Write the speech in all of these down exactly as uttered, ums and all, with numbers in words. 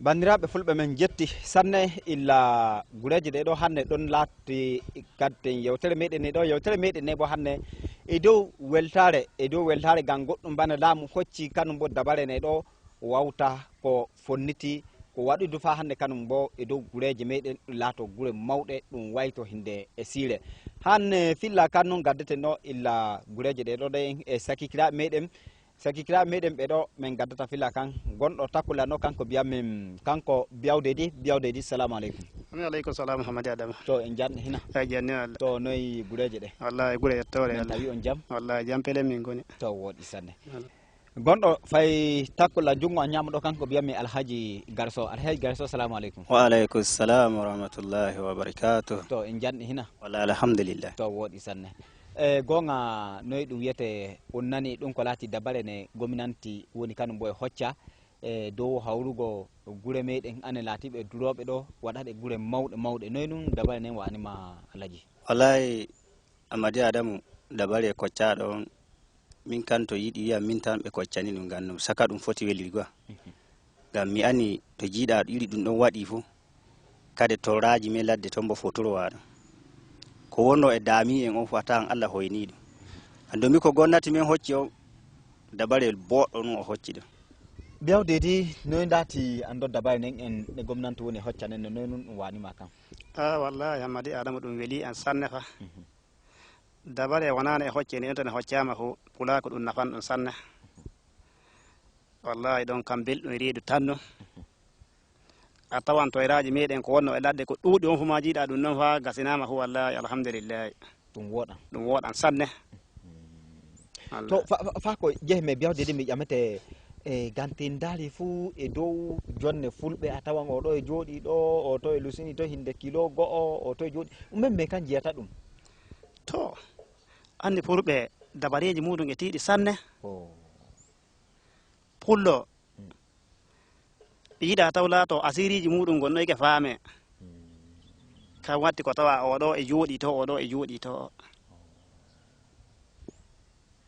Banndiraaɓe fulɓe, men njetti sanne. Illa gureeje ɗee ɗoo hannde ɗon laatti gadden yewtere meɗen nde ɗoo. Yewtere meɗen nde boo hannde e dow weltaare, e dow weltaare ngam goɗɗum bana laamu hocci kanum boo dabare nde ɗoo wawta ko fonniti, ko waɗudu faa hannde kanum boo e dow gureeje meɗen ɗum laato gure mawɗe, ɗum wayto hinde e siire. Hannde filla kan noon gaddeten ɗoo illa gureeje ɗee ɗoo ɗen e sakikiraaɓe meɗen. Sakikiraaɓe meɗen ɓee ɗoo, men gaddata filla kan, gonɗo Takkula no kanko mbiyanmi, kanko Biyawdeydi. Biyawdeydi, salaamu aleykum. Wa aleykum salaam, Hamadi Adama. To en njanni hina. Ay, janni Allah. To noy gureeje ɗee? Wallahi gure yettoore Allah. Tawi on jam? Wallahi jam pele min ngoni. To wooɗi sanne. Wala. Gonɗo fay Takkula junngo an ñaamo ɗoo, kanko mbiyanmi Alhaji Garso. Alhaji Garso, salaamu aleykum. Wa aleykum salaam wa rahmatullahi wa barakatuh. To en njanni hina. Wallahi alhamdulillah. To wooɗi sanne. E goonga, noy ɗum wiyetee, on nani ɗum ko laati dabare ne gominanti woni kanum mbo e hocca e dow hawrugo gure meɗen ane laatiɓe durooɓe ɗoo, waɗaɗe gure mawɗe mawɗe. Noy ɗum dabare nen wa'anima, Alhaji? Wallahi, Amadi Adamu, dabare koccaaɗo on, min kan to yiɗi wi'a min tan ɓe koccani ɗum, ngam ɗum saka ɗum foti welirgo. Mhm. Ngam mi ani to jiiɗa iri ɗum ɗon waɗi fu, kade torraaji men ladde ton bo fotorowa ɗum. Ko wonno e daami en on fu a tawan Allah hoyni ɗum. An domi ko gomnati men hocci on, dabare boɗɗo ɗum o hocci ɗum. Biyawdeydi, noy ndaati an ɗo dabare nen en ɗe gomnanti woni hocca nen, noy nun ɗum wanima kan? Ah, wallahi, Hammadi Adamu, ɗum weli an sanne fa. Mhm. Dabare wonano e hocce ni, on tan e hoccaama fu, pulaaku ɗum nafan ɗum sanne. Wallahi, ɗon kam belɗum e reedu tan non. A tawan toyraaji meɗen ko wonno e ladde ko ɗuuɗi on fu ma jiiɗa ɗum non fa gasinaama fu, wallahi, alhamdulillahi. Ɗum woɗan. Ɗum woɗan sanne. To, wallahi. Fa, fa, fa ko jehe me biyawde de mi ƴamete, e gantindaari fu e dow jonne fulɓe, a tawan o ɗo e jooɗi ɗo, o to e lusini to hinde kilo go'o, o to e jooɗi. Ɗum men me kan jiyata ɗum. To, anni fulɓe dabareeji muɗum e tiiɗi sanne. Oh. Pullo, mm, yiɗa taw laato asiiriiji muɗum gonnoyke faame. Mm. Kan watti ko tawa oɗo e jooɗi to, oɗo e jooɗi to.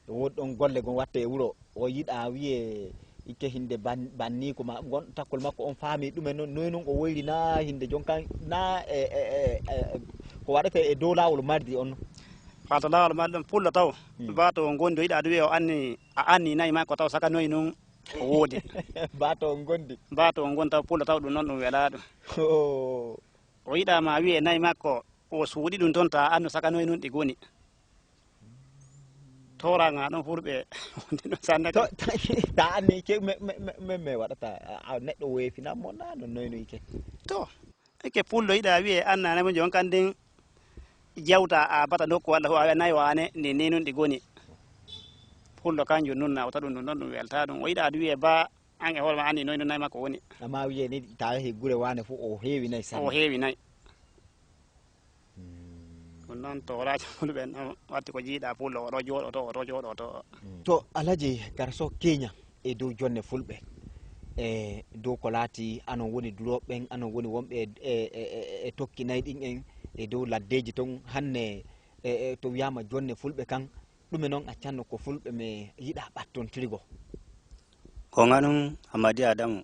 To woodi ɗon golle gon watte e wuro, o yiɗa wiye ikke hinde ban-, banniiko ma, gon takkol makko on faami ɗumen non, noy non o woyri na hinde jon kan na e, e, e, e, ko waɗete e dow laawol mardi on. Faa to laawol mardi on pullo taw, mm, baa to o gondi o yiɗa ɗum wiye o anni, a anni nayi makko taw saka noy non o woodi. Baa to on gondi. Baa to on gondi taw pullo taw ɗum non ɗum welaa ɗum. Oh. O yiɗa ma wiye nayi makko o suuɗi ɗum ton ta annu saka noy non ɗi goni. Toraŋa ɗon fulɓe wonde ɗon sanne. To, ta, ta anni ke me, me, me, me, me waɗata, a, a neɗɗo weefinammo na no noynoyke. To, eke pullo yiɗa wiye annanamo jon kan ndin jawta a bata nokku walla fu a wiya nayi wane ni, ni nun ɗi goni. Pullo kanjum nun nawta ɗum, ɗum ɗon ɗum welta ɗum. O yiɗa ɗum wiye ba an e hoore ma anni noy nun nayi makko woni. Amma wiye ni ta yahi gure wane fu o heewi nayi sanne. O heewi nayi. Hmm. Ɗum noon tooraaji fulɓe noon watti ko jiiɗa pullo, oto jooɗo to, oto jooɗo to. Hmm. To Alhaji Garso keña e dow jonne fulɓe, e dow ko laati anon woni durooɓe ɓen, anon woni wonɓe e, e, e, e, e tokki nayi ɗin en, e dow laddeeji ton, hanne, e, e, to wiyaama jonne fulɓe kan, ɗume noon accanno ko fulɓe me yiɗa ɓattontirgo? Ko nganun Hammadi Adamu,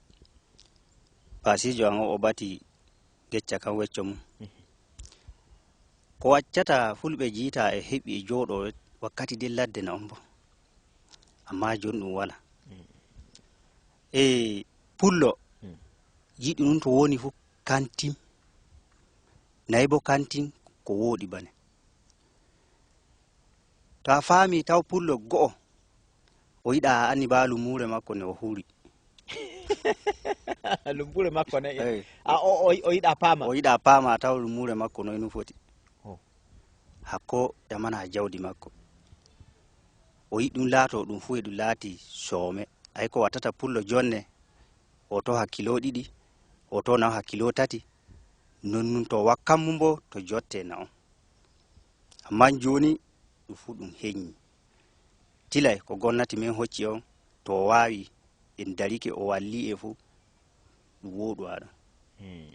paasiijo an o, o bati gecca kan wecco mum. Mhm. Ko waccata fulɓe jiita e heɓi e jooɗo wakkati nden ladde na on bo. Amma jon ɗum wala. Mm. E pullo, mm, yiɗi ɗum to woni fu kantin. Nayi bo kantin ko wooɗi bane. To a faami taw pullo go'o, o yiɗa a anni ba lummuure makko ne o huuri. Lummuure makko ne? Eey. A, o, o, o yiɗa paama? O yiɗa paama taw lummuure makko noy no foti. Oh. Hakko ƴamana jawdi makko. O yiɗi ɗum laato ɗum fuu e ɗum laati soome. Ay ko wattata pullo jonne, o toha kilo ɗiɗi, o toha kilo tati. Non nun to wakkan mum bo to jotte na on. Ammaa jooni ɗum fuu ɗum heññi. Tilay ko gomnati men hocci on, to o waawi, en darike o wallii e fuu, ɗum wooɗu aɗon. Hmm.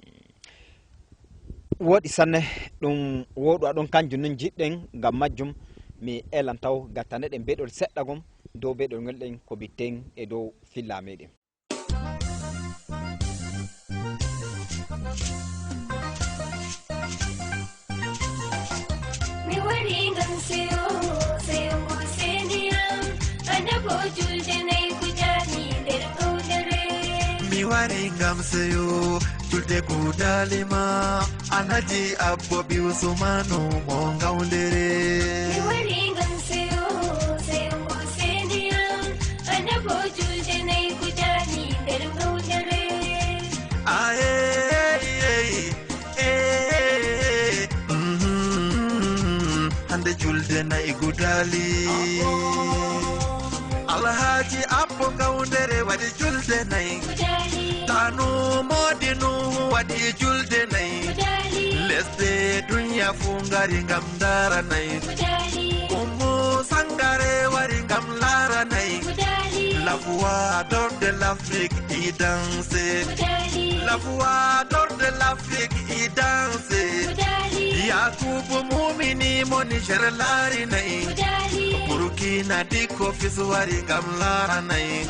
Wooɗi sanne, ɗum wooɗu aɗon, kanjum nun njiɗɗen. Ngam majjum, mi eelan taw gattaneɗen beɗol seɗɗa gom dow beɗol ngol ɗen ko bitten e dow filla meɗen. Ngam seyo julde kuudaali ma, Alhaji Abbo ɓii Usmanu mo Ngawdere. Mi wari ngam seyo, seyo ngo seni am, annabo julde nayi kuudaali nder Ngawdere. Aye, aye, aye, mhm, hande julde nayi kuudaali. Alhaji Abbo Ngawdere waɗi julde nayi. Tanu Moodi Nuhu waɗi julde nayi. Lesɗe duniya fuu ngari ngam ndaara nayi. Ummu Sangare wari ngam laara nayi. La voix d'or de l'Afrique, il danse. La voix d'or de l'Afrique, il danse. Yakubu Mumini mo Niger laari nayi. Burkina Dikko Fis wari ngam laara nayi.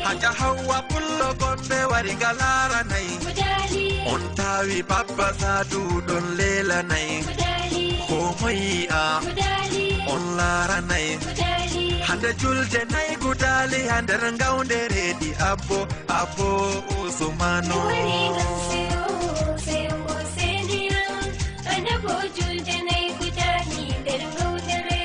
Haja Hawwa Pullo Gombe wari nga laara nayi. On tawi Babba Sadu ɗon leela nayi. Ko moy yi'a on laara nayi. Hande julde nayi kuudaali ha nder Ngawdere ɗi Abbo, Abbo Usmanu. Mi wari ngam seyo, seyo ngo seni am, annabo julde nayi kuudaali nder Ngawdere.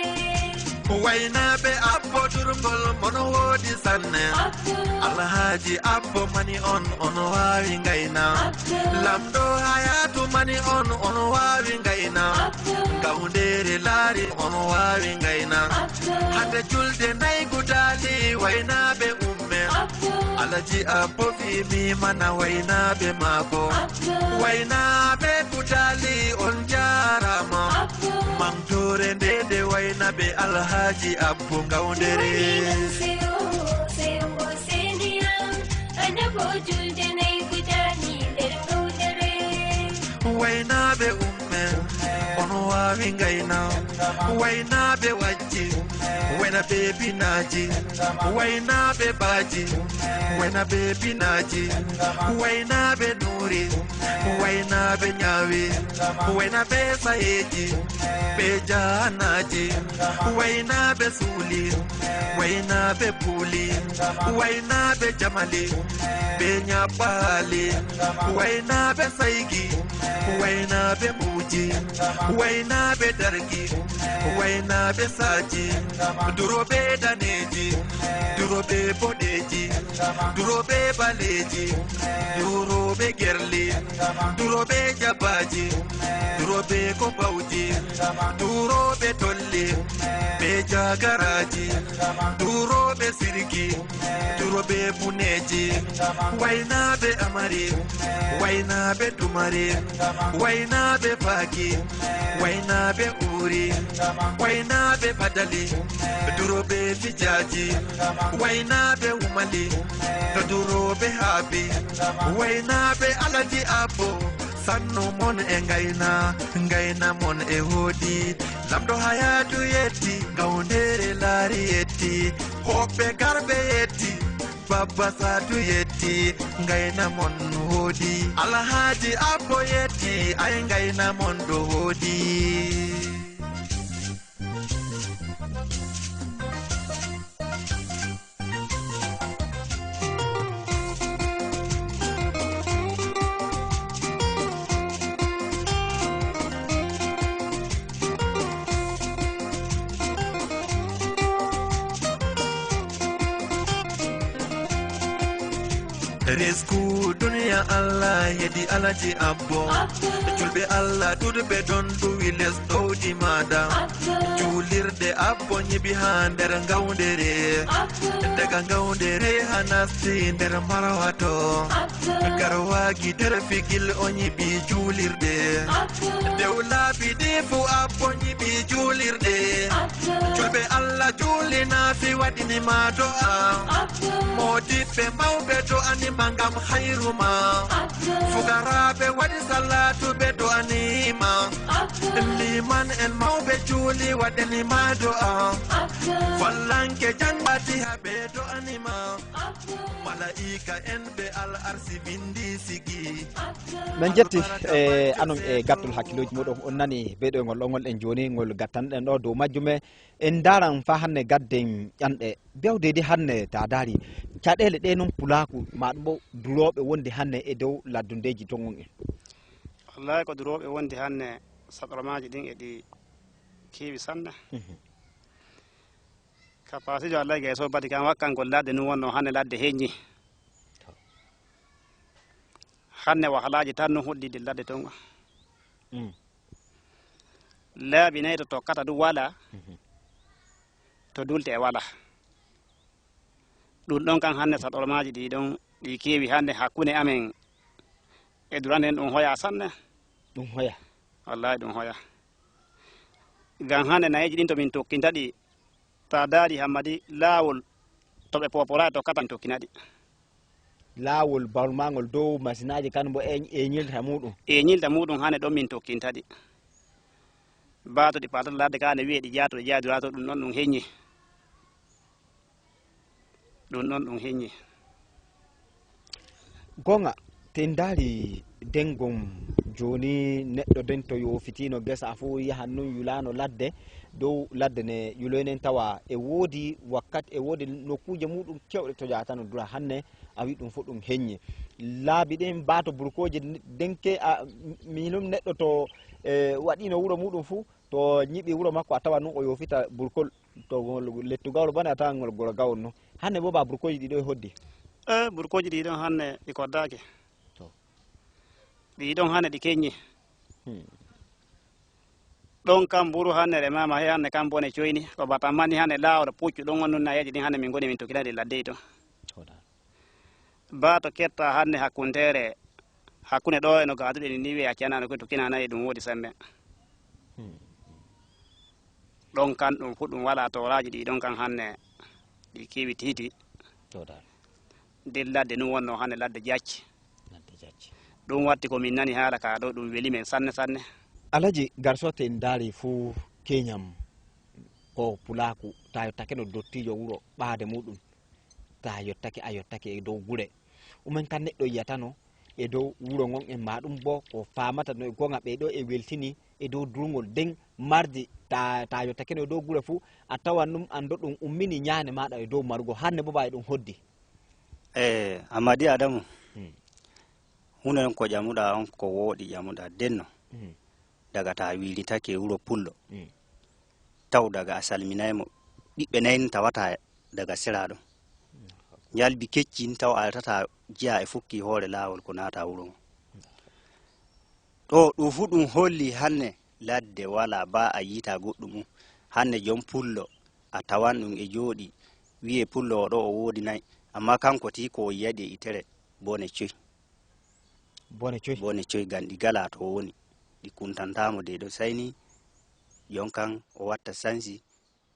Waynaaɓe Abbo Durngol, mon woodi sanne. Abbo. Alhaji Abbo mani on, on waawi ngayna. Abbo. Lamɗo Hayatu mani on, on waawi ngayna. Abbo. Ngawdere laari, on waawi ngayna. Abbo. Hande julde nayi kuudaali, waynaaɓe umme. Abbo. Alhaji Abbo fii mi mana waynaaɓe maako. Abbo. Waynaaɓe kuudaali, on jaaraama. Abbo. Mantoore nde nde waynaaɓe Alhaji Abbo Ngawdere. Wari ngam seyo, seyo ngo seni am, annabo julde nayi kuudaali nder Ngawdere. Waynaaɓe umme, on waawi ngayna. Waynaaɓe wajji, wayna bee binaaji. Waynaaɓe baaji, wayna bee binaaji. Waynaaɓe nuuri, waynaaɓe ñaawi. Waynaaɓe sayeeji, bee jaanaaji. Waynaaɓe suuli, waynaaɓe buuli. Waynaaɓe jamali, bee ñabbaali. Waynaaɓe saygi, waynaaɓe mbuuji. Waynaaɓe dargi, waynaaɓe saaji. Durooɓe daneeji, durooɓe boɗeeji, durooɓe ɓaleeji, durooɓe gerli, durooɓe jabaaji, durooɓe kobawji, durooɓe tolli, bee jagaraaji, durooɓe sirki, durooɓe buneeji, waynaaɓe amari, waynaaɓe tumari, waynaaɓe faaki, waynaaɓe uuri, waynaaɓe badali, durooɓe fijaaji, waynaaɓe wumali, durooɓe haabi, waynaaɓe Alhaji Abbo, sannu mon e ngayna, ngayna mon e hoodi. Lamɗo Hayatu yetti, Ngawdere laari yetti, hoɓɓe garɓe yetti, Babba Sadu yetti, ngayna mon hoodi. Alhaji Abbo yetti, ay ngayna mon ɗo hoodi. Risku duniya Allah hedi Alhaji Abbo. Julɓe Allah ɗuɗɓe ɗon ɗuwi les ɗowdi maada. Juulirde Abbo nyiɓi haa nder Ngawdere. Daga Ngawdere haa nasti nder Marwa to. Garwaagi nder Figil o nyiɓi juulirde. Dow laabi ɗi fuu Abbo nyiɓi juulirde. Julɓe Allah juulinafi waɗini ma do'a. Moodiɓɓe mawɓe do'ani ma ngam hayru ma. Fukaraaɓe waɗi salaatu ɓe do'ani ma. Liman en mawɓe juuli waɗani ma do'a. Fallanke jang Fatiha ɓe do'ani ma. Malaa'ika en ɓe Al Arsi bindi sigi. Men jetti e anon e gattol hakkilooji muɗum. On nani beɗoygol ɗongol en jooni, ngol gattanɗen ɗo dow majjum. E en ndaaran faa hannde gadden ƴanɗe bewdeeji hannde, ta daari caɗeele ɗe non pulaaku, ma ɗum bo durooɓe wonde hannde e dow laddundeeji ton on en. Wallaahi, ko durooɓe wonde hannde saɗormaaji ɗin e ɗi keewi sanne. Mhm. Ka paasijo Alla gay so bati kan wakkan gol ladde nun wonno hannde ladde heññi. Hannde wahalaaji tan nun huɗɗi nder ladde ton. Mm. Laabi nayi to tokkata ɗum walaa, mhm, to dulte e walaa. Ɗum ɗon kan hannde saɗormaaji ɗi ɗon ɗi keewi hannde hakkunde amen e duranen ɗum hoyaa sanne. Ɗum hoya. Wallaahi ɗum hoya. Ngam hannde nayeeji ɗin to min tokkinta ɗi, ta daari hammadi laawol to ɓe poporaa tokkata min tokkina ɗi. Laawol bawlmaangol dow masinaaji kan mbo e, e ñilta muuɗum. E ñilta muuɗum hannde ɗon min tokkinta ɗi. Baato ɗi paatata ladde ka ne wi'e ɗi jaato ɗi jaadurato ɗum ɗon ɗum heññi. Ɗum ɗon ɗum heññi. Goonga, te en ndaari dengon jooni neɗɗo den to yoofitiino gesa fu yahan nun yulaano ladde, dow ladde ne yuloynen tawa e woodi wakkati, e woodi nokkuuje muuɗum kewɗe to jaatano dura hannde a wi ɗum fu ɗum heññi. Laabi ɗin baato burkooji denke a, minum neɗɗo to, e, waɗiino wuro muuɗum fu, to ñiɓi wuro makko, a tawa nun o yoofita burkol to ngol lettugawol bane, a tawa ngol goro gawol nun. Hannde bo ba burkooji ɗi ɗo e hoddi. E, burkooji ɗi ɗon hannde ɗi koddaaki. To. Ɗi ɗon hannde ɗi keññi. Hmm. Ɗon kam buru hannde remaama he hannde kam bone coyni. Ko bata mani hannde laawol puccu ɗon on nun nayeeji ɗin hannde min ngoni min tokkinani ladde to. To da. Baa to ketta hannde hakkundeere, hakkunde ɗo e no gaaduɗen ni wi'e accanaano ko to kinanayi ɗum woodi sembe. Hmm. Ɗon kan ɗum fu ɗum walaa tooraaji ɗi ɗon kan hannde ɗi keewi tiiti. To da. Nder ladde nun wonno hannde ladde jacci. Ladde jacci. Ɗum watti ko min nani haala ka ɗo ɗum weli men sanne sanne. Alaji Garso, te en ndaari fu keñam ko pulaaku, ta yottakeno dottiijo wuro ɓaade muuɗum. Ta yottake, a yottake e dow gure. Umen kan neɗɗo yiyatano e dow wuro ngon en ma ɗum bo ko faamata no e goonga ɓe ɗo e weltini e dow durngol den mardi ta, ta yottakeno e dow gure fu a tawan ɗum an do ɗum ummini ñaane maɗa e dow marugo hannde bo ba e ɗum hoddi. E, Amadi Adamu, hmm, huunde on ko ƴamuɗa on ko wooɗi ƴamuɗa denno. Hmm. Daga ta wiilitake wuro pullo. Hmm. Taw daga a salminaay mo, ɓiɓɓe nayi tawata daga sera ɗon. Ñalbi keccin taw a altataa jiya e fukki hoore laawol ko naata wuro ngo. Ɗo ɗum fu ɗum holli hannde ladde walaa ba a yiita goɗɗum um. Hannde jom pullo a tawan ɗum e jooɗi, wi'e pullo o ɗo o woodi nayi, amma kanko tii ko o yiyaɗi e itere bone coy. Bone coy. Bone coy ngam ɗi galaa to o woni, ɗi kuntantaamo de ɗo sayni, jon kan o watta sansi,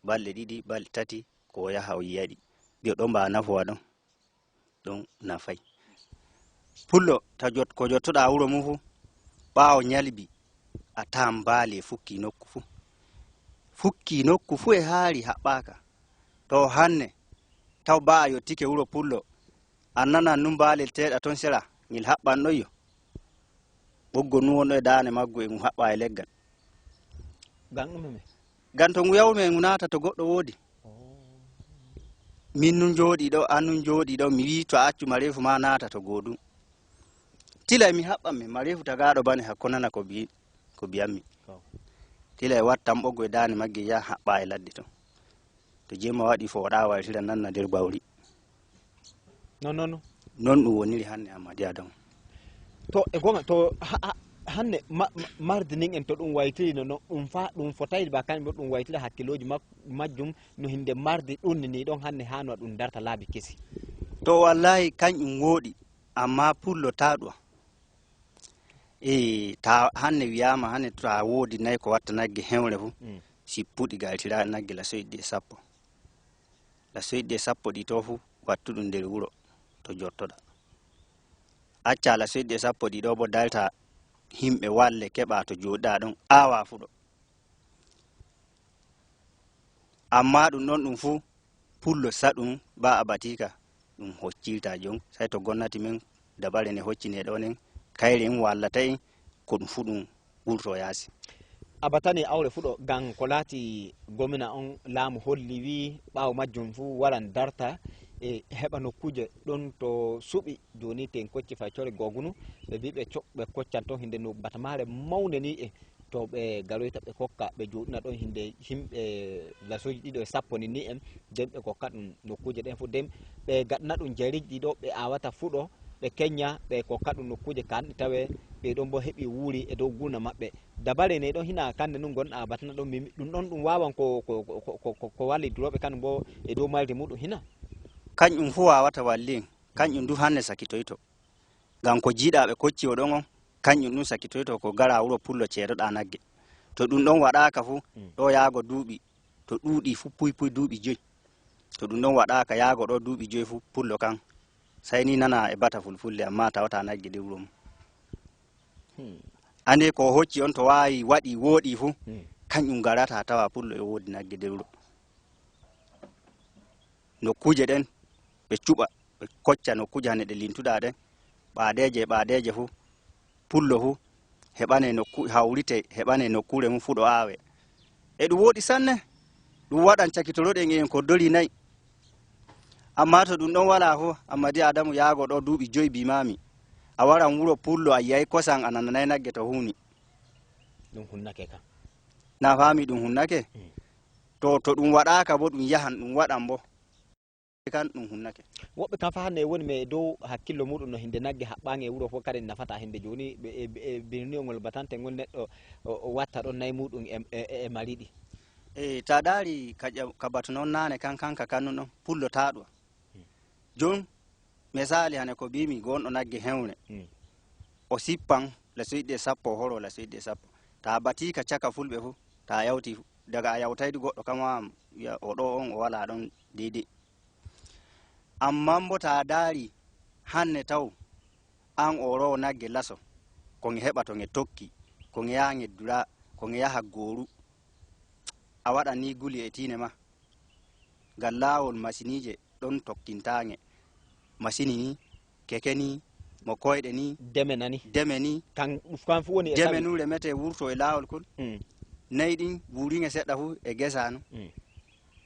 balɗe ɗiɗi, balɗe tati, ko o yaha o yiyaɗi. Mbiyo ɗon mbaa nafowa ɗon, ɗon nafay. Pullo, ta jot-, ko jottoɗaa wuro mum fu, ɓaawo ñalbi, a tawan mbaali e fukkii nokku fu. Fukkii nokku fu e haari haɓɓaaka. To hannde, taw ba a yottike wuro pullo, a nanan nun mbaalel teeɗa ton sera, ngel haɓɓanɗon yo. Ɓoggol nun wonɗo e daande maggu e ngu haɓɓa e leggal. Ngam ɗume? Ngam to ngu yawru men ngu naata to goɗɗo woodi. Oh. Min nun jooɗii ɗo, an nun jooɗii ɗo, mi wi'i to a accu mareefu maa naata to gooɗum. Tilay mi haɓɓan men, mareefu tagaaɗo bane hakko nana ko bi-, ko biyammi. Ko. Tilay wattan ɓoggol e daande magge yaa haɓɓa e ladde ton. To jemma waɗi fooɗa waytira nanna nder bawri. Non, non, non. Non ɗum woniri hannde Ammadi Adamu. To e goonga, to ha-, ha-, hannde ma-, ma-, mardi nin en to ɗum waytiri no, no, ɗum fa, ɗum fotay ba kañum ɗo ɗum waytira hakkillooji mak-, majjum no hinde mardi ɗum ni ɗon hannde haa no ɗum darta laabi kesi. To wallaahi kañum wooɗi, amma pullo taa ɗum. E ta hannde wiyaama hannde to a woodi nayi ko watta nagge hewre fu, mm, si puɗi ga altira nagge lasoyɗi e sappo. Lasoyɗi e sappo ɗi to fu wattu ɗum nder wuro to jottoɗa. Acca lasoyɗi e sappo ɗi ɗo bo dalta himɓe walle keɓa to jooɗa ɗon awa fuɗo. Amma ɗum ɗon ɗum fu pullo saɗum ba a batika. Ɗum hoccirta jom, sai to gomnati men dabare ne hoccine ɗo nen, kayre en wallata en, ko ɗum fu ɗum wurto yaasi. A batani awre fuɗo, ngam ko laati gomina on laamu holli wi ɓaawo majjum fu waran darta e heɓa nokkuuje ɗon to suɓi. Joni ten kocci fay core gogunu, ɓe mbi ɓe co-, ɓe koccan ton hinde no batamare mawne ni e to ɓe garoyta ɓe kokka, ɓe joɗina ɗon hinde himɓe lasoji ɗiɗo e sappo ni ni en, den ɓe kokka ɗum nokkuuje ɗen fu, den ɓe gaɗana ɗum jariji ɗi ɗo ɓe awata fuɗo, ɓe kenya, ɓe kokka ɗum nokkuuje kanɗe tawe, ɓe ɗon bo heɓi wuuri e dow guna maɓɓe. Dabare ne ɗon hina kande nun gonɗa a batana ɗon, mi, ɗum ɗon ɗum wawan ko, ko, ko, ko, ko, ko walli duroɓe kanum bo e dow mayri muɗum hina? Kanƴum fu wawata wallin, kanƴum du hanne sakitoyto. Ngam ko jiiɗa ɓe kocci o ɗon on, kanƴum ɗum sakitoyto ko gara wuro pullo ceedoɗa nagge. To ɗum ɗon waɗaaka fu, Mm. ɗo yaago duuɓi, to ɗuuɗi fu puy puy duuɓi joy. To ɗum ɗon waɗaaka yaago ɗo duuɓi joy fu, pullo kan, sai ni nana e bata fulfulde, amma tawata nagge nder wuro mum. Hmm. Ande ko o hocci on to waawi waɗi wooɗi fu, Hmm. kanƴum garata tawa pullo e woodi nagge nder wuro. Nokkuuje ɗen, ɓe cuɓa, ɓe kocca nokkuuje hande ɗe lintuɗa ɗen, ɓaadeeje e ɓaadeeje fu, pullo fu, heɓane nokku-, hawrite, heɓane nokkuure mum fu ɗo aawe. E ɗum wooɗi sanne, ɗum waɗan cakitoroɗen en ko dori nayi. Amma to ɗum ɗon wala fu, Ammadi Adamu yaago ɗo duuɓi joyi bimami, a waran wuro pullo a yiyay kosam a nananay nagge to huuni. Ɗum hunnake ka. Na faami ɗum hunnake? Mm. To, to ɗum waɗaaka bo ɗum yahan, ɗum waɗan bo. Kan ɗum hunnake. Woɓɓe kan fa hannde woni me dow hakkillo muɗum no hinde nagge haɓɓaange e wuro fof kadi nafata hinde jooni ɓe, e, e, e birniwol ngol batante ngol neɗɗo o, o watta ɗon nayi muɗum e, e, e, e mariɗi. E, ta daari ka ƴa-, ka batu noon naane kan, kan ka kannun ɗon pullo taaɗo. Hmm. Jooni, misaali hane ko mbimi gonɗo nagge hewne. Hmm. O sippan la soyɗi e sappo, o horo la soyɗi e sappo. Ta bati ka caka fulɓe fof, ta yawti, daga a yawtaydu goɗɗo kam wi'a o ɗo on o wala ɗon deydey. Ammaa mbo taa daari hanne taw, aan ooroowo nagge laso, ko nge heɓa to nge tokki, ko nge yaha nge dura, ko nge yaha gooru, a waɗan ni guli e tiine ma. Ngal laawol masiniije ɗon tokkintaa nge. Masini ni, keke ni, mo koyɗe ni, deme nani. Deme ni. Kan, kan fu woni e deme tawi. Nun remetee wurtoo e laawol kon. Mm. Nayi ɗin wuuri nge seɗɗa fu e gesa nun. Mm.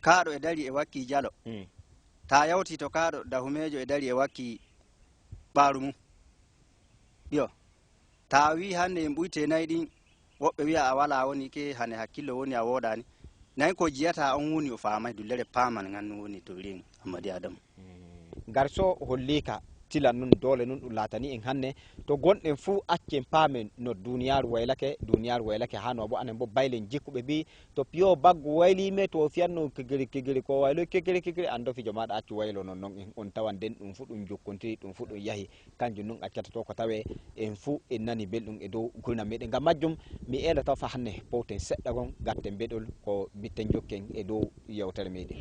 Kaaɗo e dari e wakki jalo. Mm. Taa yawti to kaaɗo dahumeejo e dari e wakki ɓaaru mum. Yo. Taa wii hannde en ɓuyte nayi ɗin, woɓɓe wi'a a walaa woni ke hane hakkillo woni a woodaani. Nayi ko jiyata on woni o faamay dullere paamal ngan nun woni to wirin Ammadi Adamu. Mm. Garso holliika tilan nun doole nun ɗum laatani en hannde. To gonɗen fuu accen paamen no duuniyaaru waylake, duuniyaaru waylake haa no bo anen bo baylen jikkuɓe mbii to piyo baggu wayliime to fiyanno kegiri kegiri ko waylo kegiri kegiri anndo fijo maaɗa accu waylo non non en on tawan den ɗum fu ɗum jukkontiri ɗum fu ɗum yahi kanjum nun accata to ko tawe en fu en nani belɗum e dow gulna meɗen ngam majjum mi eela taw fa hanne powten seɗɗa gon gatten beɗol ko bitten jokken e dow yewtere meɗen.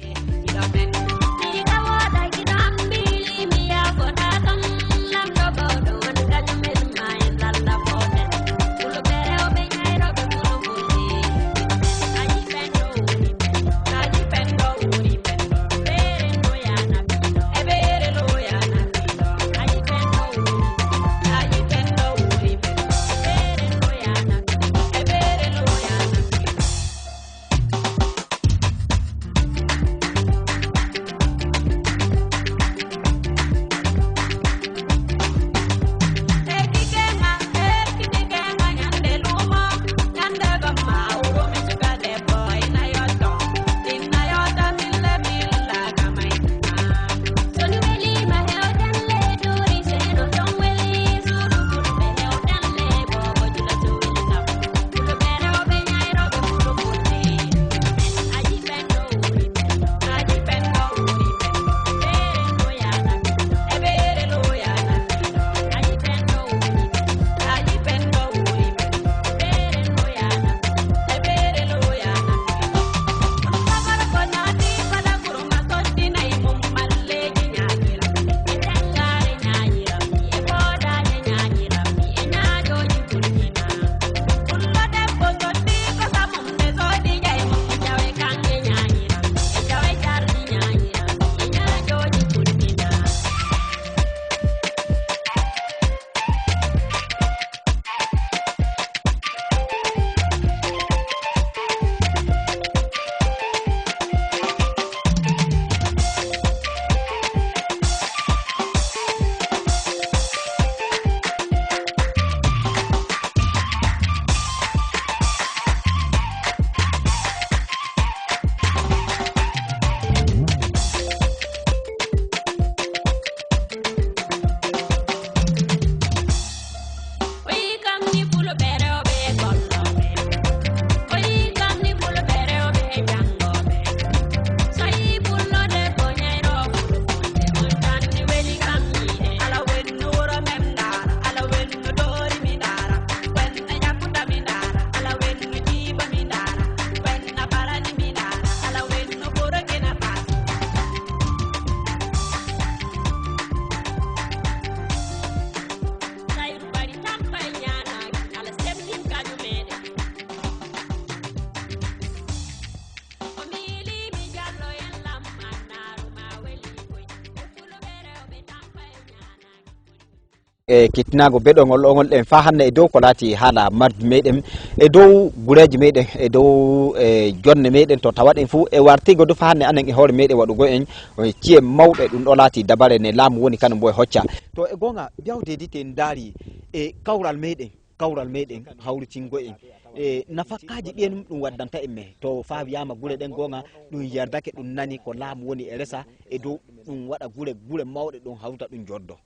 e kettinaago beɗol ngol ɗo ngol ɗen faa hannde e dow ko laati haala mardi meɗen, e dow gureeji meɗen, e dow, e, jonne meɗen to tawaɗen fuu, e wartigo du faa hannde anen e hoore meɗen waɗugo en, e, ci'e mawɗe, ɗum ɗo laati dabare ne laamu woni kanum boo e hocca. To e goonga, Biaw Dedite en ndaari e kawral meɗen, kawral meɗen hawritingo en. E nafakkaaji ɗiye ɗum waddanta en men? To faa wiyaama gure ɗen goonga, ɗum yerdake, ɗum nani ko laamu woni e resa, e dow ɗum waɗa gure, gure mawɗe ɗum hawta ɗum joddo.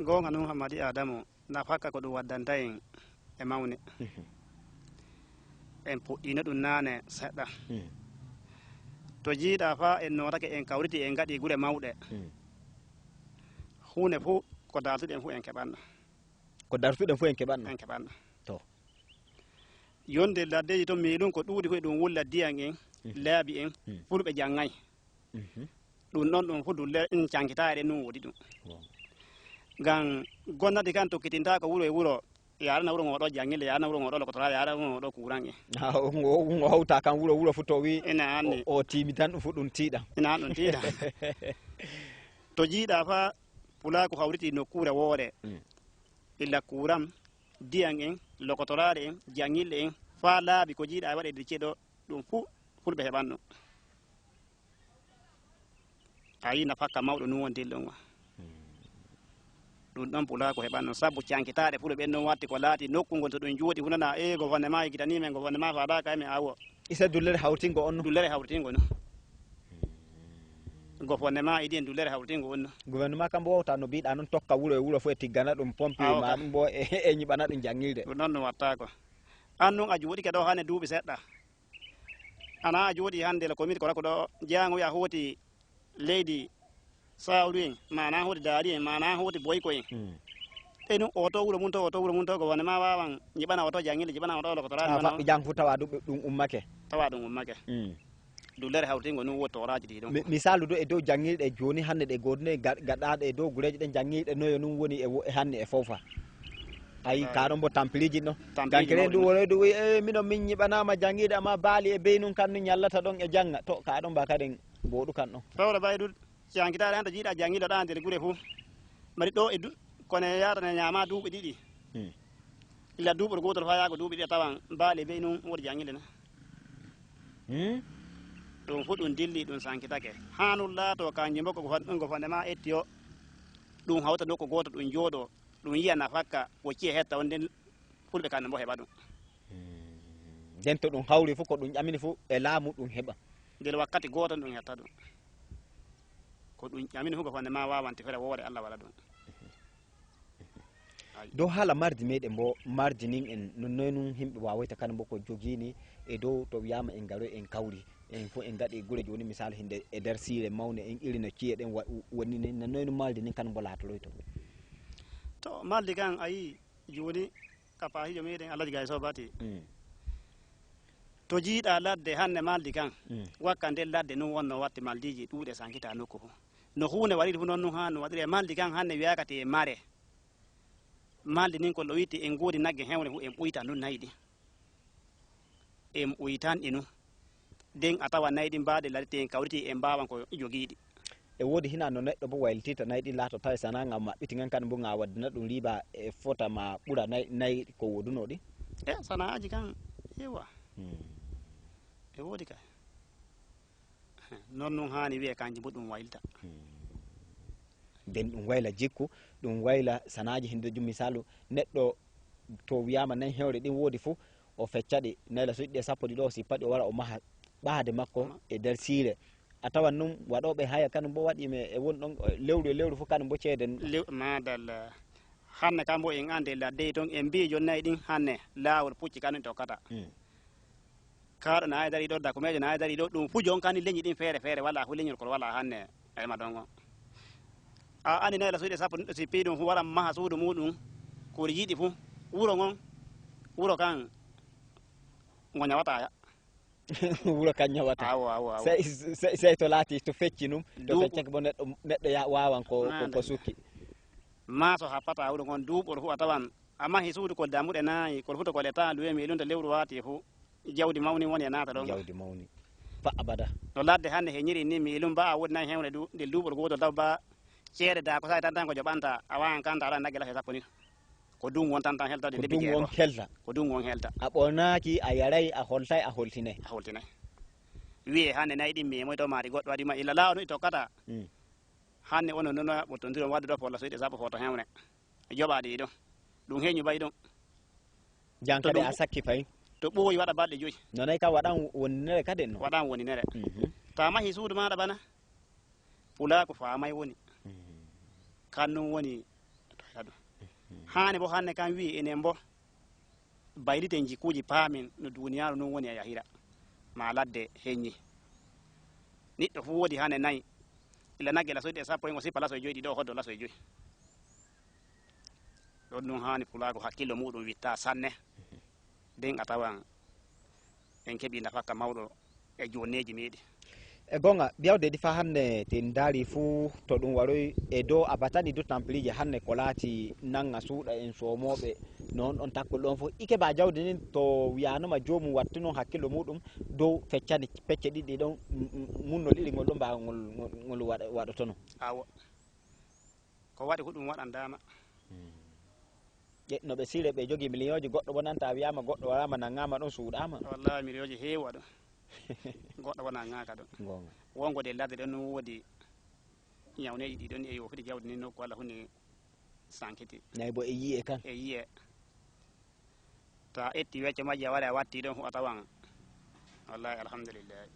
Goonga nun Hammadi Aadamu, nafakka ko ɗum waddanta en e mawne. Mhm. En puɗɗiino ɗum naane seɗɗa. Mhm. To jiiɗaa faa en nootake, en kawriti, en ngaɗi gure mawɗe. Mhm. Huune fu ko dartuɗen fu en keɓanno. Ko dartuɗen fu en keɓanno? En keɓanno. To. Yonde laddeeji ton miilun ko ɗuuɗi fu e ɗum wulla diyan en, mhm, laabi en, mhm, fulɓe janŋay. Mhm. Ɗum ɗon ɗum fu dulle ɗin cankitaare ɗen nun woodi ɗum. Bon. Ngam gomnati kan tokkitintaako wuro e wuro, yaarana wuro ngo ɗo janngille, yaarana wuro ngo ɗo lokotoraare, yaarana wuro ngo ɗo kuuran en. Ah, o, o, o hawta kan wuro, wuro fu to wi ina anni o, o tiimi tan ɗum fu ɗum tiiɗa. Ina an ɗum tiiɗa. To jiiɗaa fa pulaaku hawriti nokkuure woore, mm, illa kuuran, diyan en, lokotoraare en, janngille en, faa laabi ko jiiɗaa waɗe nder ceeɗo, ɗum fu fulɓe heɓanno. A yii nafakka mawɗo nun woni dillo ngo. Ɗum ɗon pulaaku heɓanno, sabu cankitaaɗe fulɓe ɓen non watti ko laati nokku ngol to ɗum jooɗi fu nana, ee, gouvernement yigitanii men, gouvernement faadaaka e men awo. Isa dullere hawritingo on no? Dullere hawritingo no. Gouvernement idi en dullere hawritingo on no. Gouvernement kam bo wawta no mbiɗa non tokka wuro e wuro fu e tiggana ɗum pompi. Awo ma kam. Ɗum bo e, e nyiɓana ɗum janngirde. Ɗum ɗon no wattaako. An nun a jooɗike ɗo hane duuɓi seɗɗa. Ana a jooɗi hande le commune ko rakko ɗo, jeyango wi'a hooti leydi Sawru en, maana hooti Daari en, maana hooti Boyko en. Mm. Ɓe nun oto wuro mum to, oto wuro mum to, gouvernement waawan nyiɓana oto janngille, nyiɓana oto lokotoraade. Ah, faɓɓi jang fu tawa du-, ɗum ummake. Tawa ɗum ummake. Mm. Dullere hawritingo nun woodi tooraaji ɗi ɗon. Mi-, misaalu du e dow janngirɗe jooni hannde ɗe goodune ga-, gaɗaaɗe e dow gureeji ɗen janngirɗe noyo nun woni e wo-, e hannde e fawfa. Ayi, ka ɗon bo tampiriji no. Tampiriji gankere mawɗi du no. Wore du wi, "Eh, minon min nyiɓanaama janngirde, amma baali e bey nun kan nun nyallata ɗon e jannga." To, ka ɗon ba kaden booɗu kan ɗon. Fewre bay du, cankitaare hannde jiiɗa janngirde ɗa nder gure fu. Mari ɗo e du, kono yaata ne nyaama duuɓi ɗiɗi. Hmm. Illa duuɓol gootol faa yaago duuɓi ɗiɗi a tawan baali e bey nun woodi janngirde na. Hmm? Ɗum fu ɗum dilli, ɗum sankitake. Haa nun laatoo kanjum bo ko gofan-, ɗum gofande maa etti o, ɗum hawta nokku gooto, ɗum jooɗoo, ɗum yi'a nafakka, wo ci'e hetta on, nden fulɓe kamɓe mbo heɓa ɗum. Hmm. Nden to ɗum hawri fu, ko ɗum ƴamini fu, e laamu ɗum heɓa. Nder wakkati gooto ɗum hetta ɗum. Ko ɗum ƴamini fu, gofande maa waawante fere woore Alla waɗa ɗum. Dow haala mardi meɗen bo, mardi nin en, non noy nun himɓe wawayta kan bo ko jogini e dow to wiyama en garoy en kawri, en fu en gaɗi gure joni misal hinde e nder siire mawne en iri no ciye ɗen wa-, woni ni, non noy nun mardi nin kan bo latoroyto? To mardi kan a yi joni ka pahijo meɗen Alhaji Gay Sobati. Mm. To jiiɗa ladde hande maldi kan, mm, wakka nden ladde nun wonno watti maldiji ɗuuɗe sankita nokku fu. No huunde waɗiri fu non nun haa no waɗiri e maldi kan hande wiyaka te mare. Maldi nin ko lo witti en goodi nagge hewre fu en ɓuyta nun nayi ɗin. En ɓuytan ɗi nun. Den a tawa nayi ɗin baade ladde te en kawriti en mbaawan ko jogiiɗi. E woodi hina no neɗɗo bo waylitita nayi ɗin laato tawi sana ngam maɓɓiti ngan kan bo nga waddana ɗum riba e fota ma ɓura nayi, nayi ko woduno ɗi? E sana'aaji kan, ewa. Hmm. E woodi kay. Non nun haani wi'e kanji bo ɗum waylita. Hmm. Den ɗum wayla jikku, ɗum wayla sana'aaji hinde jum misalu neɗɗo to wiyama nayi hewre ɗin woodi fu, o fecca ɗi, nayla suuɗi ɗe sappo ɗi ɗo, o sippa ɗi, o wara, o maha ɓaade makko e nder siire. A tawan nun waɗooɓe haya kanum bo waɗi me e won ɗon, eh, lewru e lewru fu kanum bo ceede nun. Lew-, madalla. Hanne kam bo en ande ladde ton, en mbii jonnay ɗin hanne laawol pucci kanum tokkata. Hmm. Kaaɗo na e dari ɗo, dakumeejo na e dari ɗo, ɗum fu jon kani leñi ɗin feere feere, wala fu leñol kol wala hanne. Ay ma dongo. A andi nayi la suuɗe sappo, neɗɗo sippi ɗum fu wara maha suudu muɗum, ko yiɗi fu, wuro ngon, wuro kan, ngo ñawata ya. Wuro kan ñawata. Awo, awo, awo. Sey, sey, sey to laati, to fecci ɗum, to feccake bo neɗɗo, neɗɗo ya, waawan ko, ko, ko sukki. Maa so happata wuro ngon duuɓol fu a tawan, a mahi suudu kol dammuɗe nayi, kol fu to kol e taa luwe mi ilunta lewru waati fu. Jawdi mawni woni e naata ɗon. Jawdi mawni. Fa abada. No ladde hannde heñiri ni, miilum ba a woodi nayi hewre du, nde duuɓol gootol taw ba Ceede daa ko sa'i tan tan ko joɓanta, a waawan kanta aɗa nagge lase sappo ni. Ko duŋ won tan tan helta de Ko lebbi duŋ won jeego. Helta. Ko duŋ won helta. A ɓornaaki, a yaray, a holtay, a holtinay. A holtinay. Wiye hannde nayi ɗin memoyto maari goɗɗo waɗi ma illa laawo no i tokkata. Mm. Hannde onon noon ɓottondiro wadde ɗo polla soyɗe sappo foto hewre. Joɓaade ɗi ɗon. Ɗum heñu bay ɗon. Jan To kadi ɗum a sakki fay. To ɓooyi waɗa balɗe joyi. Nonay kam waɗan woninere kadi no. Waɗan woninere. Mhm. Ta mahi suudu maaɗa bana. Pulaaku faamay woni. Mhm. Kan nun woni. Haani bo hannde kan wi'i enen bo. Bayliten jikkuuji paamen no duuniyaaru nun woni e yahira. Ma ladde heñi. Niɗɗo fu woodi hannde nayi. Ila nagge lasoyɗe sappo en o sippa lasoy joyi ɗi ɗo hoddo lasoy joyi. Ɗon nun haani pulaaku hakkillo muuɗum witta sanne. Den a tawan en keɓi nafakka mawɗo e jonneeji meeɗen. E goonga, biyawde ɗi faa hannde te en ndaari fuu to ɗum waroy e dow a batani dow tampiriiji hannde ko laati nannga suuɗa en soomooɓe noon ɗon takkol ɗon fof. Ike ba jawdi nin to wiyaanoma joomum wattu noon hakkillo muuɗum dow feccani pecce ɗiɗi ɗon, m-, m-, munnol iringol ɗon mbaawol ngol, ngol, ngol waɗa-, waɗotono. Awo. Ko waɗi ko ɗum waɗandaama. Ƴe-, no ɓe sire ɓe jogii miliyooji, goɗɗo wonanta a wiyaama goɗɗo waraama nanngaama ɗon suuɗaama. Wallahi miliyooji heewa ɗon. Goɗɗo wona ŋaaka ɗon. Goonga. Wongo de ladde ɗon no woodi ñawneeji ɗi ɗon e yo foti jawdi ni nokku walla hunde sankiti. Nayi bo e yi'e kan. E yi'e. Ta etti wecce majji a wari a watti ɗon fu a tawan. Wallahi alhamdulillahi.